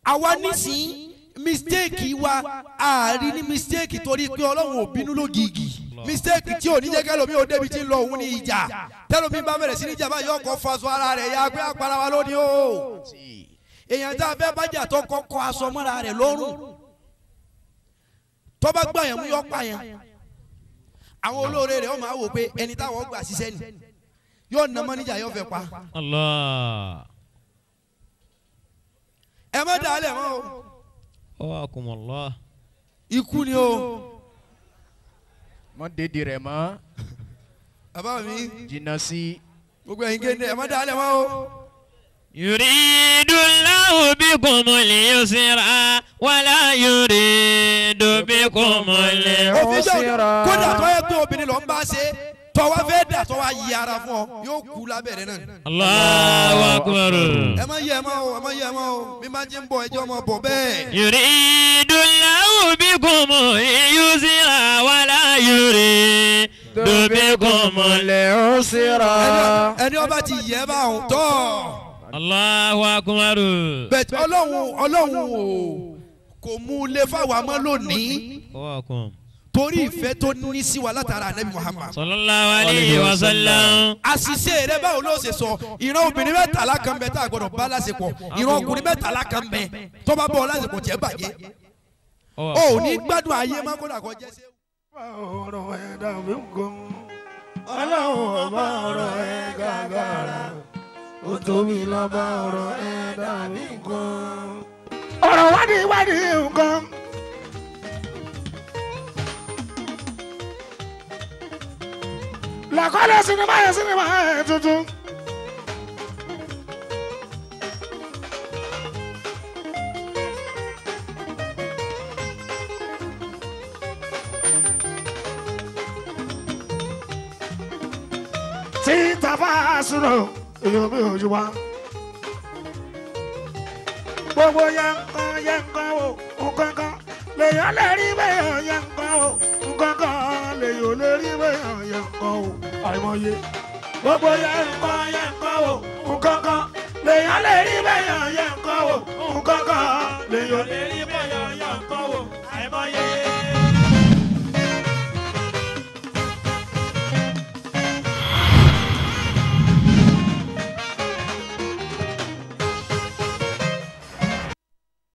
Àwa nísìnyí mistake wa àárín ní mistake torí pé Ọlọ́run ò bínú lógìgì. Mistake tí ò ní jẹ́ kẹ́lòmí ò débi tí ń lọ òun ní ìjà tẹ́lòmí bá bẹ̀rẹ̀ sí ní ìjà báyìí ọkọ̀ faṣọ ara rẹ̀ ya pé àpárá wa lónìí o èèyàn tá a fẹ́ bájà tó kọ́kọ́ aṣọ mọ́ra rẹ̀ lọ́rùn tó bá gbà yẹn mú yọ pa yẹn àwọn olóore rẹ̀ ó máa wò pé ẹni táwọn gbà ṣiṣẹ́ ni yóò nà mọ́ níjà yóò fẹ́ pa. Allah. Ẹ má dàálẹ̀ mọ́ o. Ọ̀kùnmọ̀lá. Ikú ni o. Mọ dédé rẹ mọ. Bàbá mi. Jìnnà sí. Gbogbo ẹ̀yin géńdé ẹ má dàálẹ̀ mọ́ o. Yuridu Allahu bikumul yusra wala yuridu bikumul usra. Kódà tó yẹ pé obìnrin lọ ń bá ṣe tọwọ́ fẹ́ dà tọwọ́ yí ara fún ọ yóò kú lábẹ́rẹ́ náà. Allahu akbar. Ẹ má yẹ ẹ má o ẹ má yẹ ẹ má o bí má ti ń bọ̀ ẹjọ́ máa bọ̀ bẹ́ẹ̀. Yuridu Allahu bikumul yusra wala yuridu bikumul usra. Ẹni ọba ti yẹ bá òun tọ́. Allahu akbar. Bẹ́ẹ̀ Ọlọ́run o kò mú un lé fáwọn amọ́ lónìí. Torí ìfẹ́ tó ní sí wa látara anabi Muhammad. Sallallahu alayhi wa sallam. Àṣìṣe rẹ báwo ló ṣe sọ ìran obìnrin mẹ́tàlá kan bẹ tá a gbọ́dọ̀ bá láṣepọ̀ ìran ọkùnrin mẹ́tàlá kan bẹ tó bá bọ̀ láṣepọ̀ tiẹ̀ bàjẹ́. O ò ní gbádùn ayé má kódà kó jẹ́ sẹ́wọ̀n. Ọ̀rọ̀ ẹ̀ dàbí nǹkan Ọlọ́run ọba ọ̀rọ̀ ẹ̀ gàgàrà ó tóbi lọ́ba ọ̀rọ̀ ẹ̀ dàbí nǹkan. Ọ̀rọ̀ wádìí wádìí nǹkan. Làkọ́lẹ̀ sinimá yẹn sinimá yẹn tuntun. Tí tàbá sùnà èèyàn mi ò yí wa. Gbogbo yẹn nǹkan yẹn nǹkan o nǹkan kan lèèyàn lè rí bẹ́ẹ̀ yẹn nǹkan o nǹkan kan lèèyàn bẹ́yàn yẹ nǹkan o àìmọye. Gbogbo yẹ nǹkan o nǹkan kan lèèyàn lè rí bẹ́yàn yẹ nǹkan o nǹkan kan lèèyàn lè